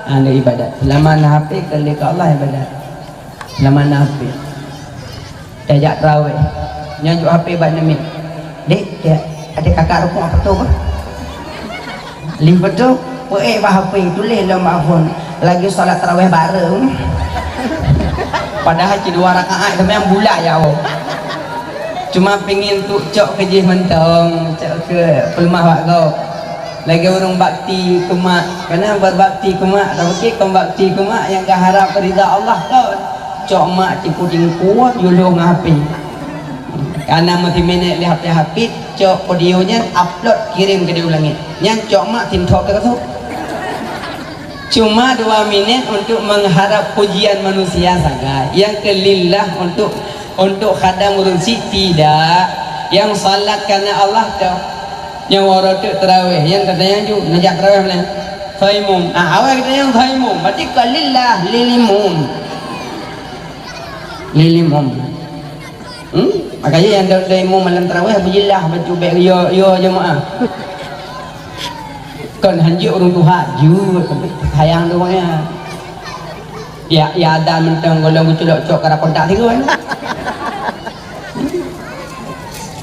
Anu ibadat. Seulama na H P, kon lé keu Allah ibadat. Seulama na H P. Tajak traweh. Nyan jok H P bak neumit. Dek, dek, até kakak rukuk apa tu, bah? Lih betul, peuék bak H P, tuléh lom bak phon. Lagi salat tarawih bareng. Padahai cit dua rakaat, tapi nyang bulat ya Allah. Cuma pingin tu cok keu jih mantong, cok keu peuleumah bak gob. Lagée ureuëng bakti keu mak, kana berbakti keu mak, tapi kon bakti keu mak nyang geuharab ridha Allah kon. Cok mak tipu tingkue, yue lôn ngon H P. Kana meusiminét lé H P Hafid, cok audio nyan upload kirém keudéh u langét. Nyan cok mak sinthok teuh ka sôk. Cuma dua minét untuk mengharap pujian manusia sagai. Nyang keu lillah untuk, untuk khadam ureuëng syiek tidak. Nyang salat kana Allah toh. Nyang uroe teuk teurawéh, nyang tatanyong ju, neujak teurawéh meunan. Soe imum. Ah, awai geutanyoe soe imum. Berarti kon lillah, lil imum. Lil imum. Hmm? Makanya nyang dong-dong imum malam tarawih beujilah baju bek yo, yo jemaah. Kon hanjeuet ureuëng tuha, jeuet sayang tu maknya. Ya, ya ada mentang golong geuculok cok kara kontak tiga kan.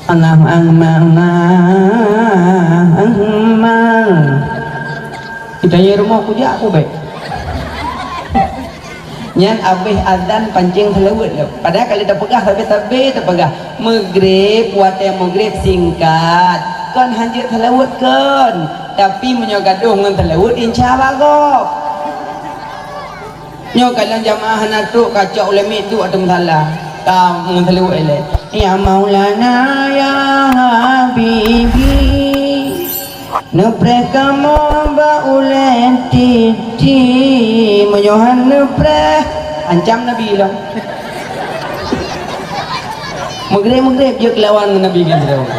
Allahu Akbar, Allahu Akbar. Kita ye rumah kujak aku bek. Nyan abéh azan pancéng seulaweuet lom. Padahai ka lheueh tapeugah, sabé-sabé tapeugah, Maghrib, watée Maghrib singkat. Kon hanjeuet seulaweuet kon. Tapi meunyoe gadôh ngon seulaweuet, insya Allah gob. Nyoe kalon jamaah hana trok, kacok ulée miet duek ateueh musala. Ka ngon seulaweuet ilée. Ya Maulana, ya Habibi. Neupreh kamoe bak ulée titi, meunyoe han neupreh, ancam Nabi lom. Meugreb-meugreb jeuet keu lawan ngon Nabi nyan sidroe.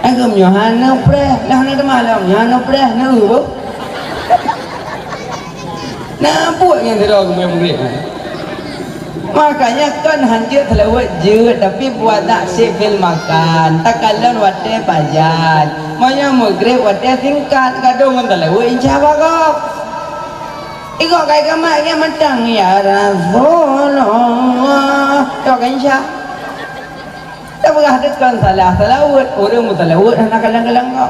Agam nyoe han neupreh, dah na teuma lom, nyoe han neupreh, neu beuh. Na buet nyan sidroe geumeugreb-meugreb. Makanya kon hanjeuet seulaweuet jeuet, tapi buat taksik fil makan. Takalon watée pajan. Meunyoe meugreb watée singkat, gadôh ngon seulaweuet insya Allah gob. Igok kai kamat nyan mantong, "Ya Rasulullah." Toh kan insya. Tapeugah deukon salah seulaweuet, ureuëng meuseulaweuet hana kalon-kalon gob.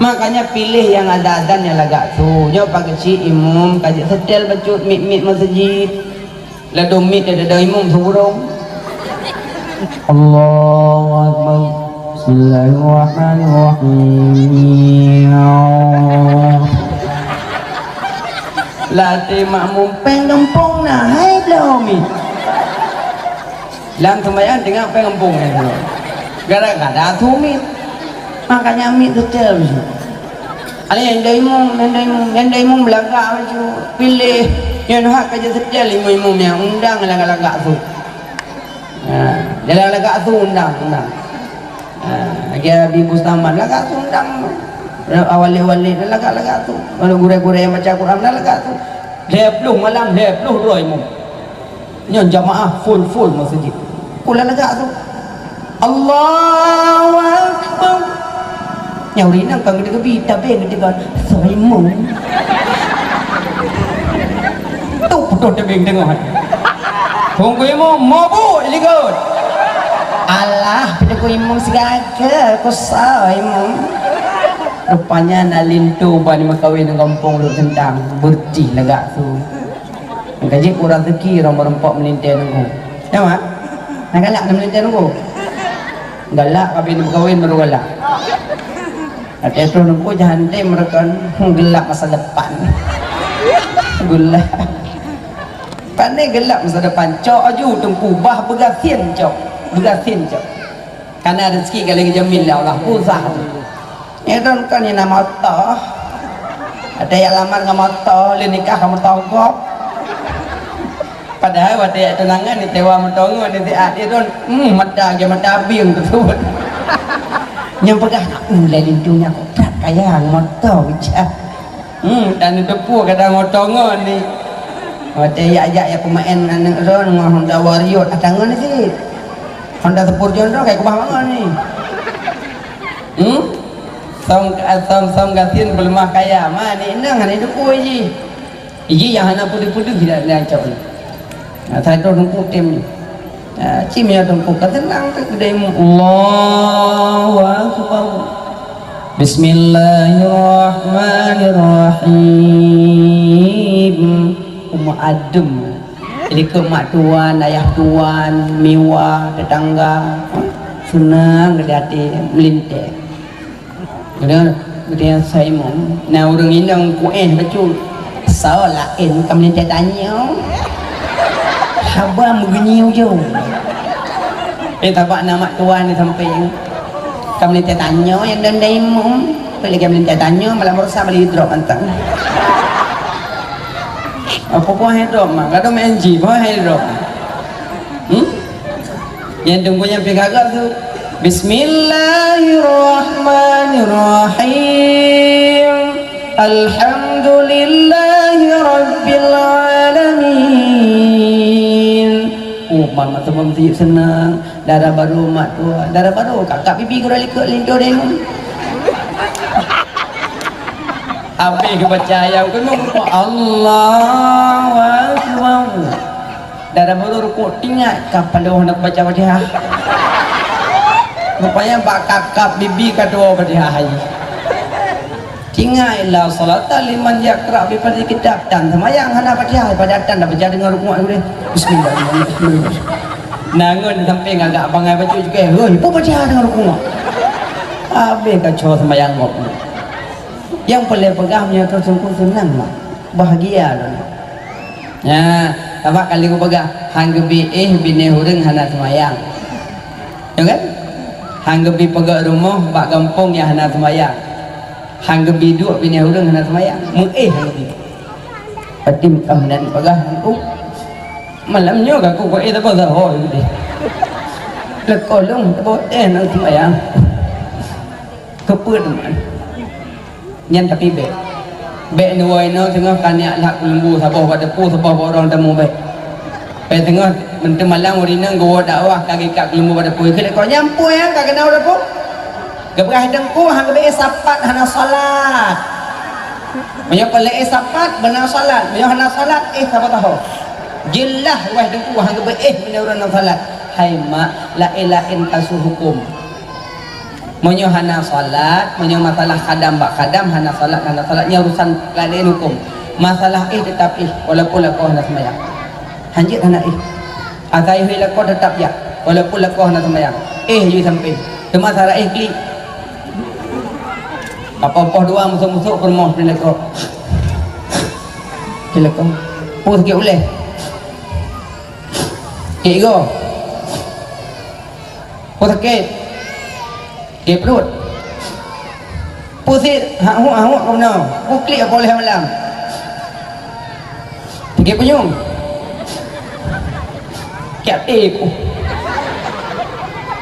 Makanya piléh nyang ada azan nyang lagak su. Nyoe pageucit imum ka jeuet seutôt bacut miet-miet meuseujid. Ladôm miet dada imum siburong. Allahu Akbar. Bismillahirrahmanirrahim. Latée makmum péng gampông na hai bloe miet. Lam seumayang teungoh péng gampông nyan. Gara-gara su miet. Makanya miet teutel. Ada nyang dai imum, nyang dai imum, nyang dai imum beulagak baju. Piléh. Nyan hak ka jeuet teutel imum-imum nyan. Undang lagak-lagak su. Ha, lagak-lagak su undang, undang. Ha, lagèe Abi Bustaman, lagak su undang. Awali-wali lagak-lagak su. Kalau gurèe-gurèe nyang baca Quran, lagak su. Lhèe ploh malam, lhèe ploh droe imum. Nyan jamaah full-full meuseujid. Kula lagak su. Allahu Akbar. Nyang ureueng inong ka geubi, tapi geudeungo, "Soe imum?" Tu putôh teubieng teungoh. Teungku imum mabuk likot. Alah, Teungku imum sigaga, ku soe imum. Rupanya na linto ban meukawen ngon gampông Lhokseuntang, beureuti lagak su. Ka jeuet ureueng teuki rhom meureumpok meulintèe nunggu. Ya, Mak? Na galak na meulintèe nunggu? Galak, ka bini meukawen baru galak. Watèe troh nunggu jahan tem meureukan, hmm, gelap masa depan. Gelap. Pane gelap masa depan. Cok aju teungku, bah beugasien cok. Beugasien cok. Kana rezeki ka lheueh geujamin lé Allah, peue usah. Nyan droe kon nyang na moto. Ada nyang lamar ngon moto, lheueh nikah ngon moto gob. Padahai watèe tunangan ni sewa moto ngon ni siat dia droe, hmm, mata lagèe mata abeng teusebut. Nyang peugah, "Hmm, lé linto nyan kok brat kaya ngon moto bicah." Hmm, dan teupeu kadang moto ngon ni. Watèe jak-jak ya peumaén aneuk droe ngon Honda Warrior, ah, tangan ni cit. Honda Sport John droe kai keubah bangon ni. Hmm? Song, song, song gasien peuleumah kaya. Ma ni inong hana dukui jih. Iji nyang hana peudeuh-peudeuh tidak diancok ni. Nah, saya tu nunggu tim ni. Ah, cim ya teungku ka seunang teuh keudeh mu. Allahu Akbar. Bismillahirrahmanirrahim. Umat adem. Jadi ke mak tuan, ayah tuan, miwa, tetangga. Seunang keudeh até meulintèe. Geutanyoe, geutanyoe Simon, na ureueng inong kuéh bacut. Soe laén ka meulintèe tanyoe. Haba meugeunyi ujong. Eh, tabak na mak tuan di sampéng. Ka meulintèe tanyoe nyang dan daimum. Pih lagèe meulintèe tanyoe malam rosa bali drop mantong. Apa buah hai drop, Mak? Gadoh main ji, buah hai drop. Hmm? Nyang teungku nyang pih gagah tu. Bismillahirrahmanirrahim. Alhamdulillahi rabbil alamin. Oh, mama teumam tiep seunang. Dara barô mak tuan. Dara barô kakak bibi gura likot linto deng. Habéh geubaca ayat keunoe, Allahu Akbar. Dara barô rukuk tingat ka padôh hana baca Fatihah. Rupanya bak kakap bibi ka tuwoe Fatihah hai. Tingat, "La sholata liman yaqra bi fadli kitab." Tan seumayang hana Fatihah, padahai tan dah baca deungon rukuk deh. Bismillahirrahmanirrahim. Nangon sampai ngagak bangai bacut juga. Hoi, peue Fatihah deungon rukuk? Habéh kacau seumayang gobnyan. Nyang peureulèe peugah meunyoe teusungkong seunang, Mak. Bahgia lôn. Nyan, sabab kali kupeugah, han geubi éh binéh ureueng hana seumayang. Ya kan? Han geubi peugöt rumoh bak gampông nyang hana seumayang. Han geubi duek binéh ureueng hana seumayang. Meuéh han geubi. Patim kah nan peugah, "Oh, malam nyoe ka ku éh saboh saho." Leukoh lôn saboh éh hana seumayang. Keupeue teuma? Nyan tapi bèk. Bèk neuwoe inoe teungoh ka niat lhak keuleumbu saboh bak depu, saboh bak ureueng tamu bèk. Bèk teungoh meunteumalang ureueng inong geuwoe dakwah ka geuikat keuleumbu bak depu. Ikheun lé kok nyan peue nyang ka keunoe bak depu? Geupeugah teungku han geubi éh sapat hana salat. Meunyoe peureulèe éh sapat beuna salat, meunyoe hana salat éh saboh taho. Jeulaih wahai teungku han geubi éh meunyoe ureueng hana salat. Hai mak, laén-laén kasus hukôm. Meunyoe hana salat, meunyoe masalah khadam bak khadam, hana salat, hana salat, nyan urusan laén hukôm. Masalah éh teutap éh, walaupun lakoe hana seumayang. Hanjeuet hana éh. Asai hôi lakoe teutap jak, walaupun lakoe hana seumayang. Éh jih sampé. Teuma sara éh klik. Ka poh-poh dua musok-musok peurumoh di lakoe. Di lakoe. Peue sakét ulèe? Kik go. Peue sakét? Sakét pruet. Peue sit? Hak huek, hak huek keunoe. Peue klik poh lhèe malam. Sakét punyueng. Sakét até ku.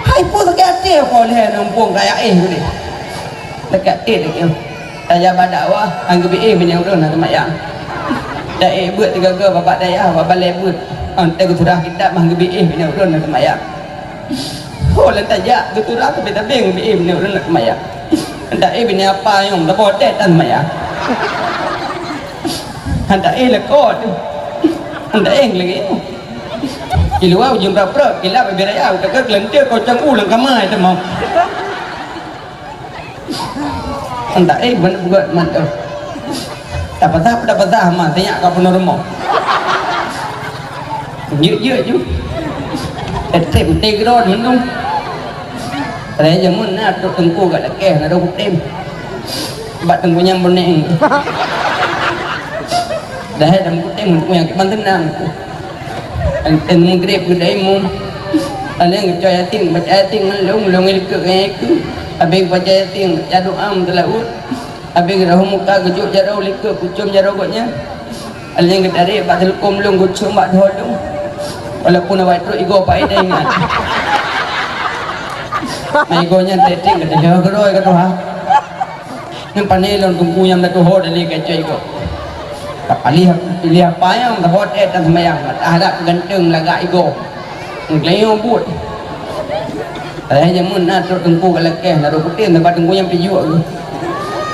Hai, peue sakét até poh lhèe nyoe muphom kaya éh ku deh. Sakét até lagèe nyoe. Tajak bak dakwah, han geubi éh binéh ulôn na seumayang. Taék beuet teuga-ga bak dayah, bak balèe beuet. Watèe geusurah kitab, han geubi éh binéh ulôn na seumayang. Ho lôn tajak, geusurah tapi tabeng geubi éh binéh ulôn na seumayang. Taék binéh apa nyang taboh tét tan seumayang. Han taék lakoe teuh. Han taék lagèe nyoe. Di luwa ujeuen prap-prap, kilap bibir raya, utak keuleuntir kocang u lam kama teuma. Entah éh, ban buet mantong. Tapasah, tapasah ma, teuyak ka peunoh rumoh. Jeuet-jeuet ju. Trép-trép meuté keudroe mantong. Padahai jameun na trok teungku gak lakèe, na dua kutem. Bak teungku nyang boneng. Dahai dan kutem, teungku nyang kiban teunang. Enten meugreb geudaimong. Alèh geucok yatim, baca yatim ngon lôn, lôn ilikeue ngon yatim. Abéh baca yatim, baca doa meuteulah uet. Abéh geurahom muka geujok jaroe likot, kucom jaroe gobnyan. Alèh geutarek bak teuleukom lôn, gucom bak doh lôn. Walaupun awai trok igoe paédai nyan. Nah, igoe nyan trek-trek geutanyoe keudroe ka tuha. Nyan pané lôn teungku nyang meutuho dari kacai kok. Ka paléh, paléh apa nyang meutuho tét dan seumayang. Mata hadap ganteng lagak igoe. Ngeulengok buet. Padahai jameun na trok teungku ka lakèe, na rôh kutem, teumpat teungku nyang pijuek geuh.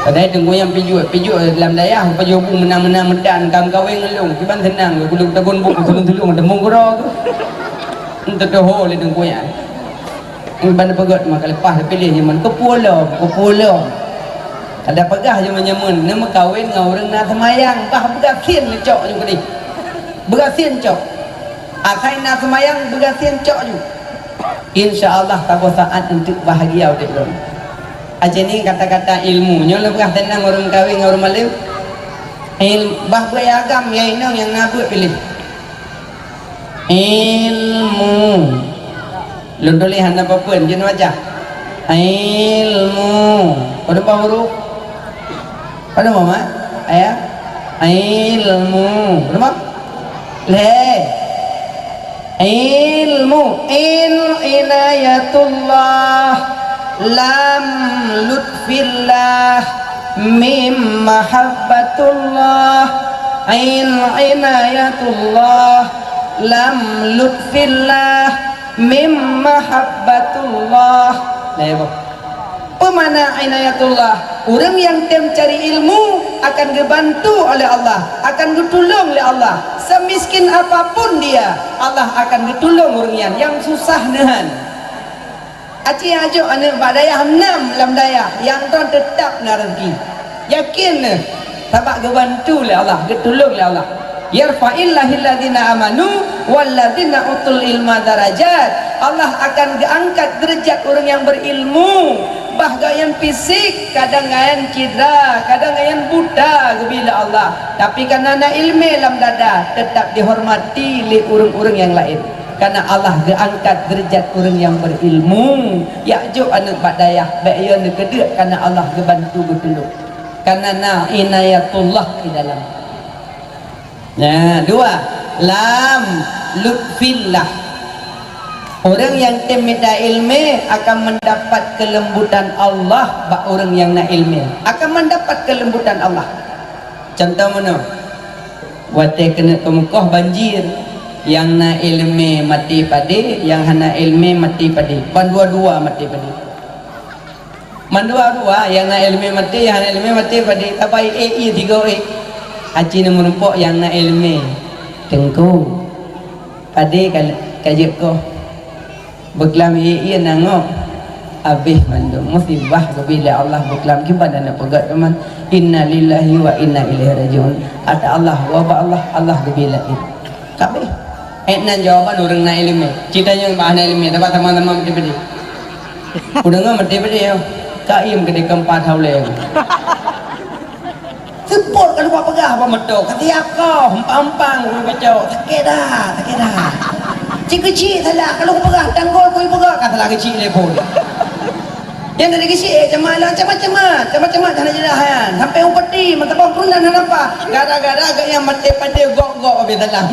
Padahai teungku nyang pijuek, pijuek lam dayah, pajoh bu meunang-meunang meudan, ka meukawen ngon lôn, kiban seunang geuh, kulung tagun bu, tulung-tulung, teumong keudroe geuh. Enteutoho lé teungku nyan. Ban peugöt maka leupah piléh jameun, keupeue lom, keupeue lom. Ada peugah jameun-jameun, neumeukawen ngon ureueng na seumayang, bah beugasien neucok ju keudeh. Beugasien cok. Asai na seumayang beugasien cok ju. Insya Allah saboh saat eunteuk bahagia udép lôn. Aci ni kata-kata ilmu. Nyoe lôn peugah teunang ureueng meukawen ngon ureueng malém. Il-, bah beuet agam ya inong nyang na beuet piléh. Ilmu. Lôn tuléh hana papeuen, jeuet baca. Ilmu. Padum bah huruf? Padum bah mat? Ayat? Ilmu. Padum bah? Lhèe. Ilmu. In inayatullah. Lam lutfillah. Mim mahabbatullah. In inayatullah. Lam lutfillah. Mim mahabbatullah. Nah, ya, boh. Peue makna inayatullah? Ureueng nyang tem cari ilmu akan geubantu oleh Allah, akan geutulông lé Allah. Semiskin apapun dia, Allah akan geutulông ureueng nyan nyang susah neuhan. Aci ajok aneuk bak dayah nam lam dayah, nyang droe teutab na rezeki. Yakin neuh, sabab geubantu lé Allah, geutulông lé Allah. Yarfa'illahil ladzina amanu wal ladzina utul ilma darajat. Allah akan geuangkat deurajat ureueng nyang beurilmu. Bah gobnyan fisik, kadang gobnyan cidra, kadang gobnyan buta geubi lé Allah. Tapi kareuna na ileumèe lam dada, teutap dihormati lé ureueng-ureueng nyang laén. Kareuna Allah geuangkat deurajat ureueng nyang beurilmu. Jak jok aneuk bak dayah, bèk yo neukeudeuek kareuna Allah geubantu geutulông. Kareuna na inayatullah di dalam. Nah, dua, lam lutfillah. Ureueng nyang tem mita ileumèe akan mendapat kelembutan Allah bak ureueng nyang na ileumèe. Akan mendapat kelembutan Allah. Contoh meunoe, watèe keuneuk keumeukoh banjir, nyang na ileumèe maté padé, nyang hana ileumèe maté padé. Ban dua-dua maté padé. Mandua-dua, nyang na ileumèe maté, nyang hana ileumèe maté padé, tapi ék ié tiga ék. Aci na meurumpok nyang na ileumèe. Teungku, padé ka, ka jeuet koh. Beuklam ié-ié na ngok. Abéh mandum musibah geubri lé Allah beuklam kiban aneuk peugöt teuma. Innalillahi wa inna ilaihi rajiun. Ata Allah, wa ba Allah, Allah geubri laén. Ka abéh. Ék nan jawaban ureueng na ileumèe. Ci tanyong bah na ileumèe, teuma teuma-teuma maté padé. Kudeungö maté padé nyoe. Ka iem keudéh keumpat haulée. Seupôt ka lupa peugah bak meuto, ka tiap koh, empang-empang ureueng picok. Sakét that, sakét that. Keuchik salah, kalau kupeugah tanggol kui peugah, ka salah keuchik lé phon. Nyan dari keuchik, eh, cemat lah, cemat-cemat, cemat-cemat hana jeulaih nyan. Sampai upeti, meutabah peunan hana paih. Gara-gara gak nyang maté-maté gok-gok habéh salah.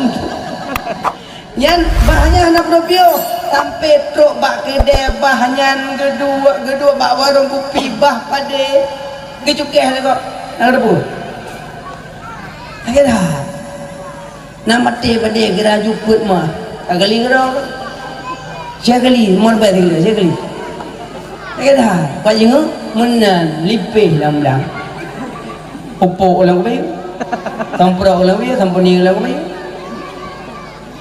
Nyan bah nyan hana peureulée piôh. Sampai trok bak keudè bah nyan geuduek, geuduek bak warong kupi bah padé. Geucukeh lé gok. Hana geuteupeue. Sakét that. Na maté padé geuraju peuet mah. Ka gali keudroe. Sia gali, mon bai tinggai, sia gali. Lagèe dah, pat jingeu meunan lipéh lam blang. Pupuk lam kayu. Samprok lam kayu, samponing lam kayu.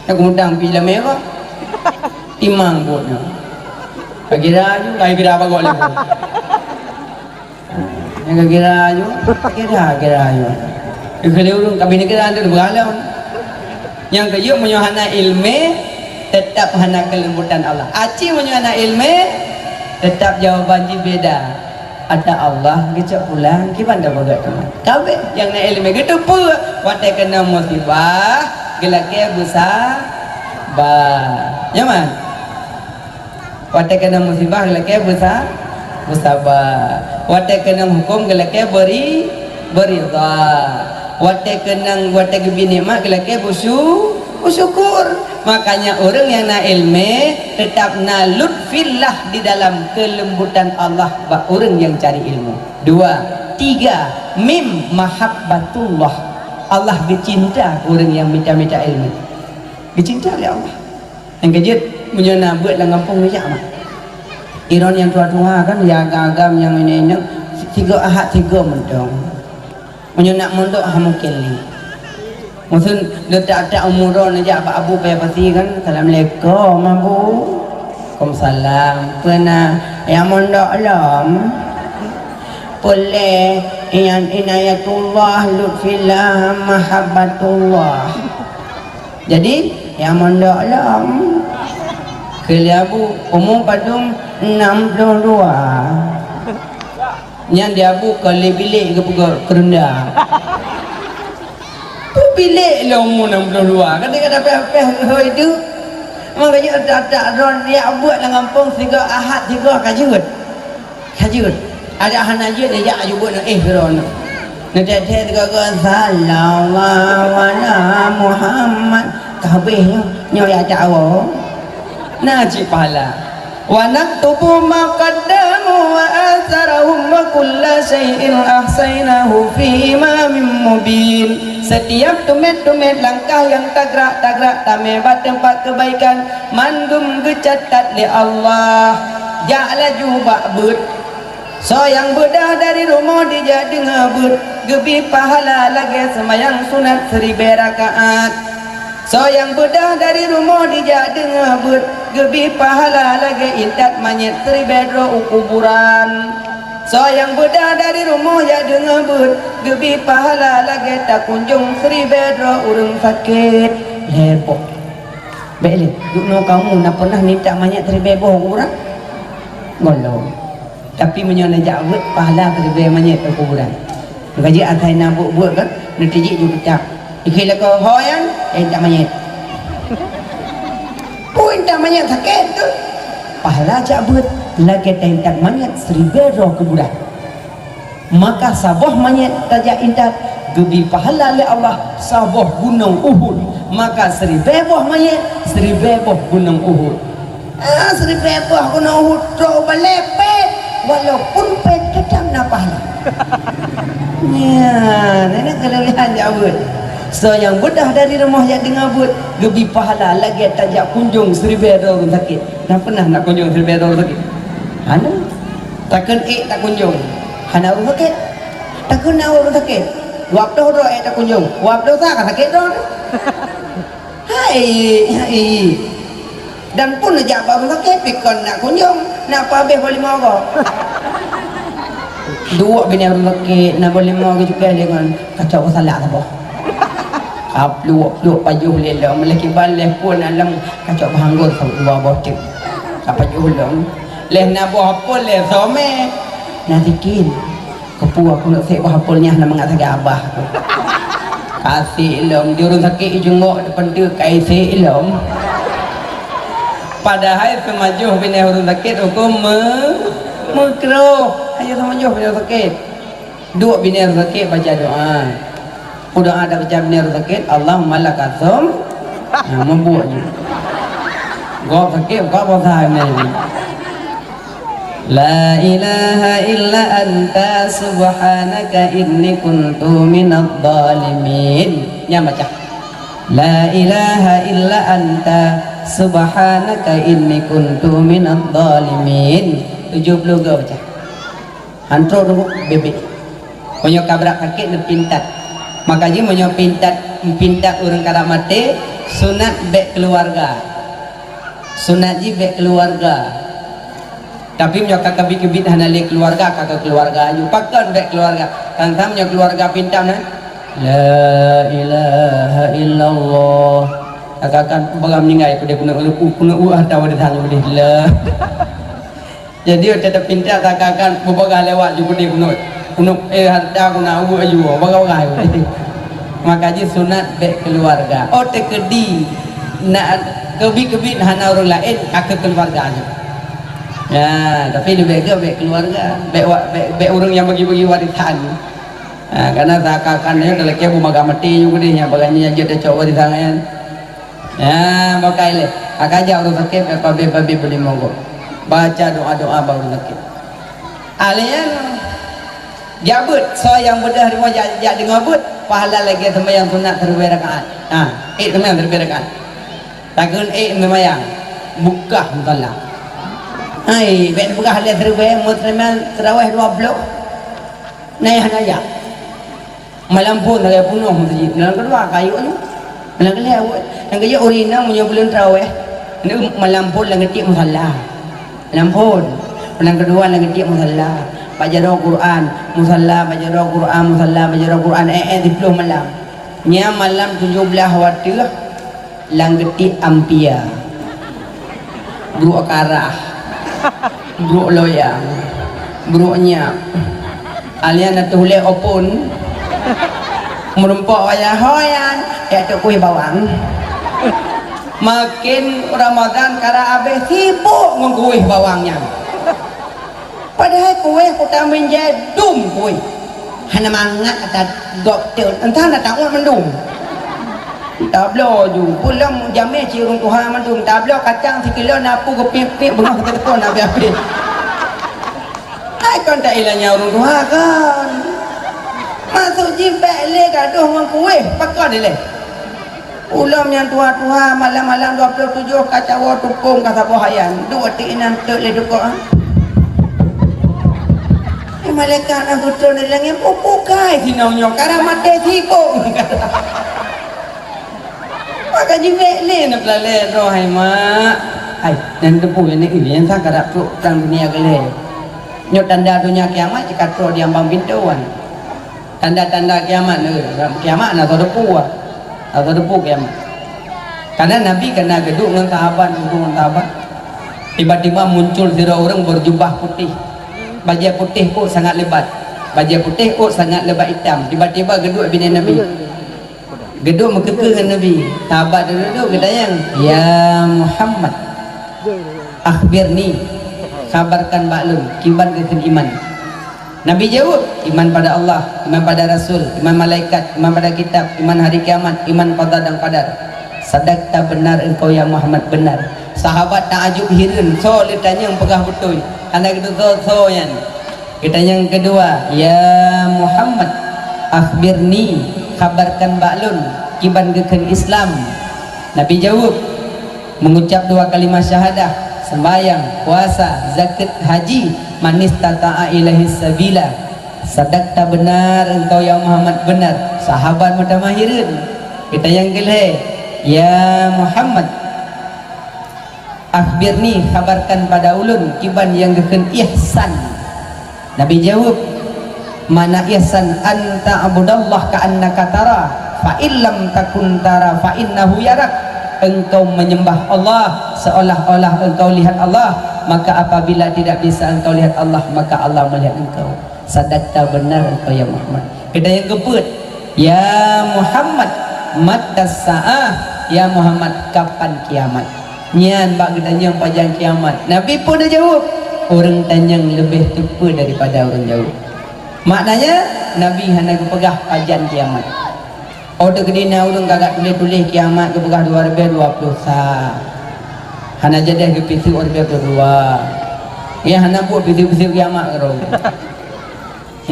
Nak keumudang pi lam mé kah? Timang buet nyoe. Ka gira aju, ka gira bagok lé. Nyang kira-kira aju, kira-kira aju. Keu ureueng kabin kira aju beuralon. Nyang keujeuet meunyoe hana ileumé, teutap hana keulembutan Allah. Aci meunyoe hana ileumé, teutap jawaban jih beda. Ada Allah geucok pulang, kiban dah bagak teuma. Kabeh nyang na ileumé geuteupeue watèe keunong musibah, geulakèe beusabar. Nyaman? Watèe keunong musibah geulakèe beusa-, beusabar. Watèe keunong huköm geulakèe beuri-, beuridha. Watèe keunong, watèe geubri nikmat geulakèe beusyu-, beusyukur. Makanya ureueng nyang na ileumé teutap na lutfillah di dalam keulembutan Allah bak ureueng nyang cari ilmu. Dua, tiga, mim mahabbatullah. Allah geucinta keu ureueng nyang mita-mita ilmu. Geucinta lé Allah. Nyang keujeuet, meunyoe na beuet lam gampông neujak mak. Droeneuh nyang tuha-tuha kan, nyang agam-agam, nyang inong-inong, sigoe Ahad sigoe mantong. Meunyoe nak mondok, ha mungken lé. Maksud, leutak-tak umu droeneuh neujak bak Abu Paya Pasi kan, "Assalamualaikum, Abu." "Waalaikumsalam." "Peue na, nyang mondok lom?" "Peue lé, nyan Inayatullah, Lutfillah, Mahabbatullah." Jadi, nyang mondok lom. Kheun lé Abu, umu padum? Enam puluh dua. Nyan di Abu ka lé bilék geupeugah keureuenda. Peue bilék lom umu enam puluh dua? Ka teuka dapéh-dapéh hôi teuk. Maka jeuet that-that droe jak buet lam gampông sigoe Ahad sigoe ka jeuet. Ka jeuet. Adak hana jeuet, neujak aju buet ngon éh droeneuh. Neutét-tét sigoe-goe, "Sallallahu ala Muhammad." Ka habéh nyoe, nyoe jak cak awoe. Na cit pahala. "Wa naktubu ma qaddamu wa atsarahum wa kulla syai'in ahsainahu fi imamin mubin." Setiap teumèt-teumèt langkah nyang tagrak-tagrak tamè bak teumpat keubaikan, mandum geucatat lé Allah. Jak laju bak beuet. Soe nyang beudôh dari rumoh dijak deungoe beuet, geubri pahala lagèe seumayang sunat siribèe rakaat. Soe nyang beudôh dari rumoh dijak deungoe beuet, geubri pahala lagèe intat manyét siribèe droe u kuburan. Soe nyang beudôh dari rumoh jak deungoe beuet, geubri pahala lagèe takunjông siribèe droe ureueng sakét. Lhèe boh. Bèk lé, duek nyoe kamoe na peunah minta manyét siribèe boh u kuburan? Gohlom. Tapi meunyoe neujak beuet, pahala siribèe manyét u kuburan. Maka jih asai na buet-buet kan, neutijik ju keucap. Ikheun lakoe ho nyan, eh, intat manyét. Peue intat manyét sakét tu? Pahala jak beuet, lagèe taintat manyét siribèe droe kuburan. Maka saboh manyét tajak intat, geubri pahala lé Allah saboh gunong Uhud. Maka siribèe boh manyét, siribèe boh gunong Uhud. Ah, siribèe boh gunong Uhud trok balèe pèt, walaupun pèt teutap na pahala. Nyan, ini kelebihan jak beuet. Soe nyang beudôh dari rumoh jak deungoe beuet, geubri pahala lagèe tajak kunjông siribèe droe ureueng sakét. Na peunah na kunjông siribèe droe ureueng sakét? Hana. Takheun ék takunjông, hana ureueng sakét. Takheun na ureueng sakét, dua ploh droe ék takunjông, dua ploh sa ka sakét droe. Hai, hai. Dan pun neujak bak ureueng sakét, pi kon na kunjông, na peuhabéh boh limong goe. Duek binéh ureueng sakét, na boh limong geucukèh lé ngon kacok beusalak saboh. Ka pluek-pluek pajoh lé lom, lé kiban lé phon na lom kacok beuhanggor saboh dua boh teuk. Ka pajoh lom. Lé na boh apel lé somé. Na sikin. Keupeue aku neuk sék boh apel nyan na mangat sagai abah aku. Ka sék lom, di ureueng sakét jingok depan teuk ka sék lom. Padahai seumajoh binéh ureuëng sakét huköm me-, meukroh. Ayo seumajoh binéh ureuëng sakét. Duek binéh ureuëng sakét baca doa. Peu doa tabaca binéh ureuëng sakét, Allahumma lakasum. Nah, meubuet nyoe. Gob sakét, gob bosan nyoe. La ilaha illa anta subhanaka inni kuntu minadh dhalimin. Nyan baca. La ilaha illa anta subhanaka inni kuntu minadh dhalimin. Tujoh ploh go baca. Hantrok dulu bebek. Meunyoe ka brat sakét neupintat. Maka jih meunyoe pintat, pintat ureuëng karap maté, sunat bék keuluwarga. Sunat jih bék keuluwarga. Tapi meunyoe ka keubit-keubit hana lé keuluwarga, ka keu keuluwarga aju. Pakon bék keuluwarga? Kan sam nyoe keuluwarga pintam nyan. La ilaha illallah. Akan-akan bagam ninggai peudeh keuneuk, keuneuk, keuneuk ueh atau ada sang peudeh. La. Jadi, watée tapinta akan-akan beubagah lewat ju peudeh keuneuk. Keuneuk, eh, harta keuneuk ueh aju, bagah-bagah. Maka jih sunat bék keuluwarga. Oh, teukeudi na keubit-keubit hana ureuëng laén, ka keu keuluwarga nyoe. Ya, tapi leubeh gét bék keuluwarga, bék wa-, bék, bék ureuëng nyang bagi-bagi warisan. Ha, karena seakan-akan nyoe talakée beumaga maté nyoe keudeh nyang bagah nyan jeuet tacok warisan nyan. Ya, bakai lé. Ka kajak ureuëng sakét, pabé-pabé beulimong gob. Baca doa-doa bak ureuëng sakét. Alien, jak beuet, soe nyang beudôh rumoh jak, jak deungoe beuet, pahala lagée seumayang sunat siribée rakaat. Ha, ék seumayang siribée rakaat. Takheun ék seumayang, bukah musala. Hai, bék peugah lé siribée, meu seumayang tarawih dua ploh. Na nyang hana jak. Malam phon sagai peunoh meuseujid. Malam keudua, ka yôk nyoe. Malam keulhèe, awai. Nyang keujeuet ureueng inong meunyoe buleuen traweh, neu-, malam phon lam geutiek musala. Malam phon. Malam keudua lam geutiek musala. Bak jaroe Quran, musala, bak jaroe Quran, musala, bak jaroe Quran, eh, eh, siplôh malam. Nyan malam tujoh blaih watèe, lam geutiek ampia, bruek karah, bruek loyang, bruek nyap. Alèh na tuléh opon, meurumpok wayah ho nyan, jak teuk kueh bawang. Maken Ramadan karab abéh, sibok ngon kueh bawang nyan. Padahai kueh kutamong jai dum kueh. Hana mangat ata gob teun, entah na taot mandum. Tabloe ju, pulang jamé cit ureueng tuha mandum. Tabloe kacang sikilo na pu geupiep-piep beungoh teupeue na habéh-habéh. Hai kon ta ilanya ureueng tuha kon. Maksud jih bèk lé gadoh ngon kueh, pakon ilèe. Ulôn nyang tuha-tuha malam-malam dua ploh tujoh ka cawoe tupông ka saboh hayan, duek ti inan teuk lé dukok, ah. Eh, malaikat nyang geutrön di langèt, "Peue-peue kai sinong nyoe, karab maté sibok." Maka jibèk lé neupeulalèe droe, hai mak. Hai, nyan teupeu nyan, nyan sa karab trok prang dunia keulhèe. Nyoe tanda donya kiamat, jikatrok di ambang pintoe nyan. Tanda-tanda kiamat, eh, kiamat na soe teupeu, ah. Na soe teupeu kiamat. Karena Nabi kana geuduek ngon sahabat, geuduek ngon sahabat. Tiba-tiba muncul sidroe ureueng berjubah putih. Bajèe putih ôk sangat lebat. Bajèe putih ôk sangat lebat itam. Tiba-tiba geuduek binéh Nabi. Geuduek meukeukeuh ngon Nabi. Sahabat duek-duek geutanyong, "Ya Muhammad, akhbirni, khabarkan bak lôn, kiban geukheun iman." Nabi jaweueb, "Iman pada Allah, iman pada Rasul, iman malaikat, iman pada kitab, iman hari kiamat, iman qada dan qadar." "Sadaqta, benar engkau ya Muhammad, benar." Sahabat taajub hireuen, soe lé tanyong peugah beutôi, hana geuteupeue soe nyan. Geutanyong keudua, "Ya Muhammad, akhbirni, khabarkan bak lôn, kiban geukheun Islam." Nabi jaweueb, Mengucap dua kalimah syahadah, sembahyang, puasa, zakat, haji, manistata'a ilaihi sabila. Sadaqta, benar engkau ya Muhammad, benar. Sahabat meutamah hireuen. Geutanyong keulhèe, "Ya Muhammad, akhbirni, khabarkan pada ulôn kiban nyang geukheun ihsan." Nabi jaweueb, "Makna ihsan, an ta'budallaha ka'annaka tara, fa in lam takun tara, fa innahu yarak." Engkau menyembah Allah seolah-olah engkau lihat Allah, maka apabila tidak bisa engkau lihat Allah, maka Allah melihat engkau. Sadaqta, benar engkau ya Muhammad. Geutanyong keupeuet, "Ya Muhammad, matas sa'ah?" Ya Muhammad, kapan kiamat? Nyan bak geutanyong pajan kiamat. Nabi peue neujaweueb? Ureuëng tanyong leubeh teupeue daripada ureuëng jaweueb. Maknanya, Nabi hana geupeugah pajan kiamat. Oh, teukeudi na ureuëng ka gak tuléh-tuléh kiamat geupeugah dua ribu dua puluh sa. Hana jadeh geupiseuk dua ribu dua puluh dua. Ya, hana buet piseuk-piseuk kiamat keudroe.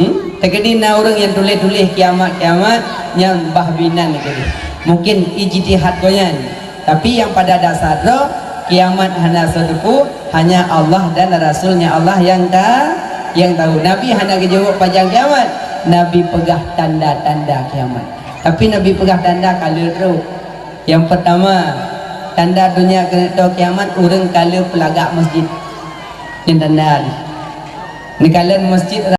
Hmm? Teukeudi na ureuëng nyang tuléh-tuléh kiamat-kiamat nyang bah binan teukeudi. Mungkin ijtihad gobnyan. Tapi nyang pada dasar droe, kiamat hana soe teupeu, hanya Allah dan Rasul-Nya Allah nyang ta-, nyang tahu. Nabi hana geujaweueb pajan kiamat. Nabi peugah tanda-tanda kiamat. Tapi Nabi peugah tanda ka le trok. Nyang peurtama, tanda donya keuneuk toe kiamat, ureuëng ka le peulagak masjid. Nyan tanda. Neukalon masjid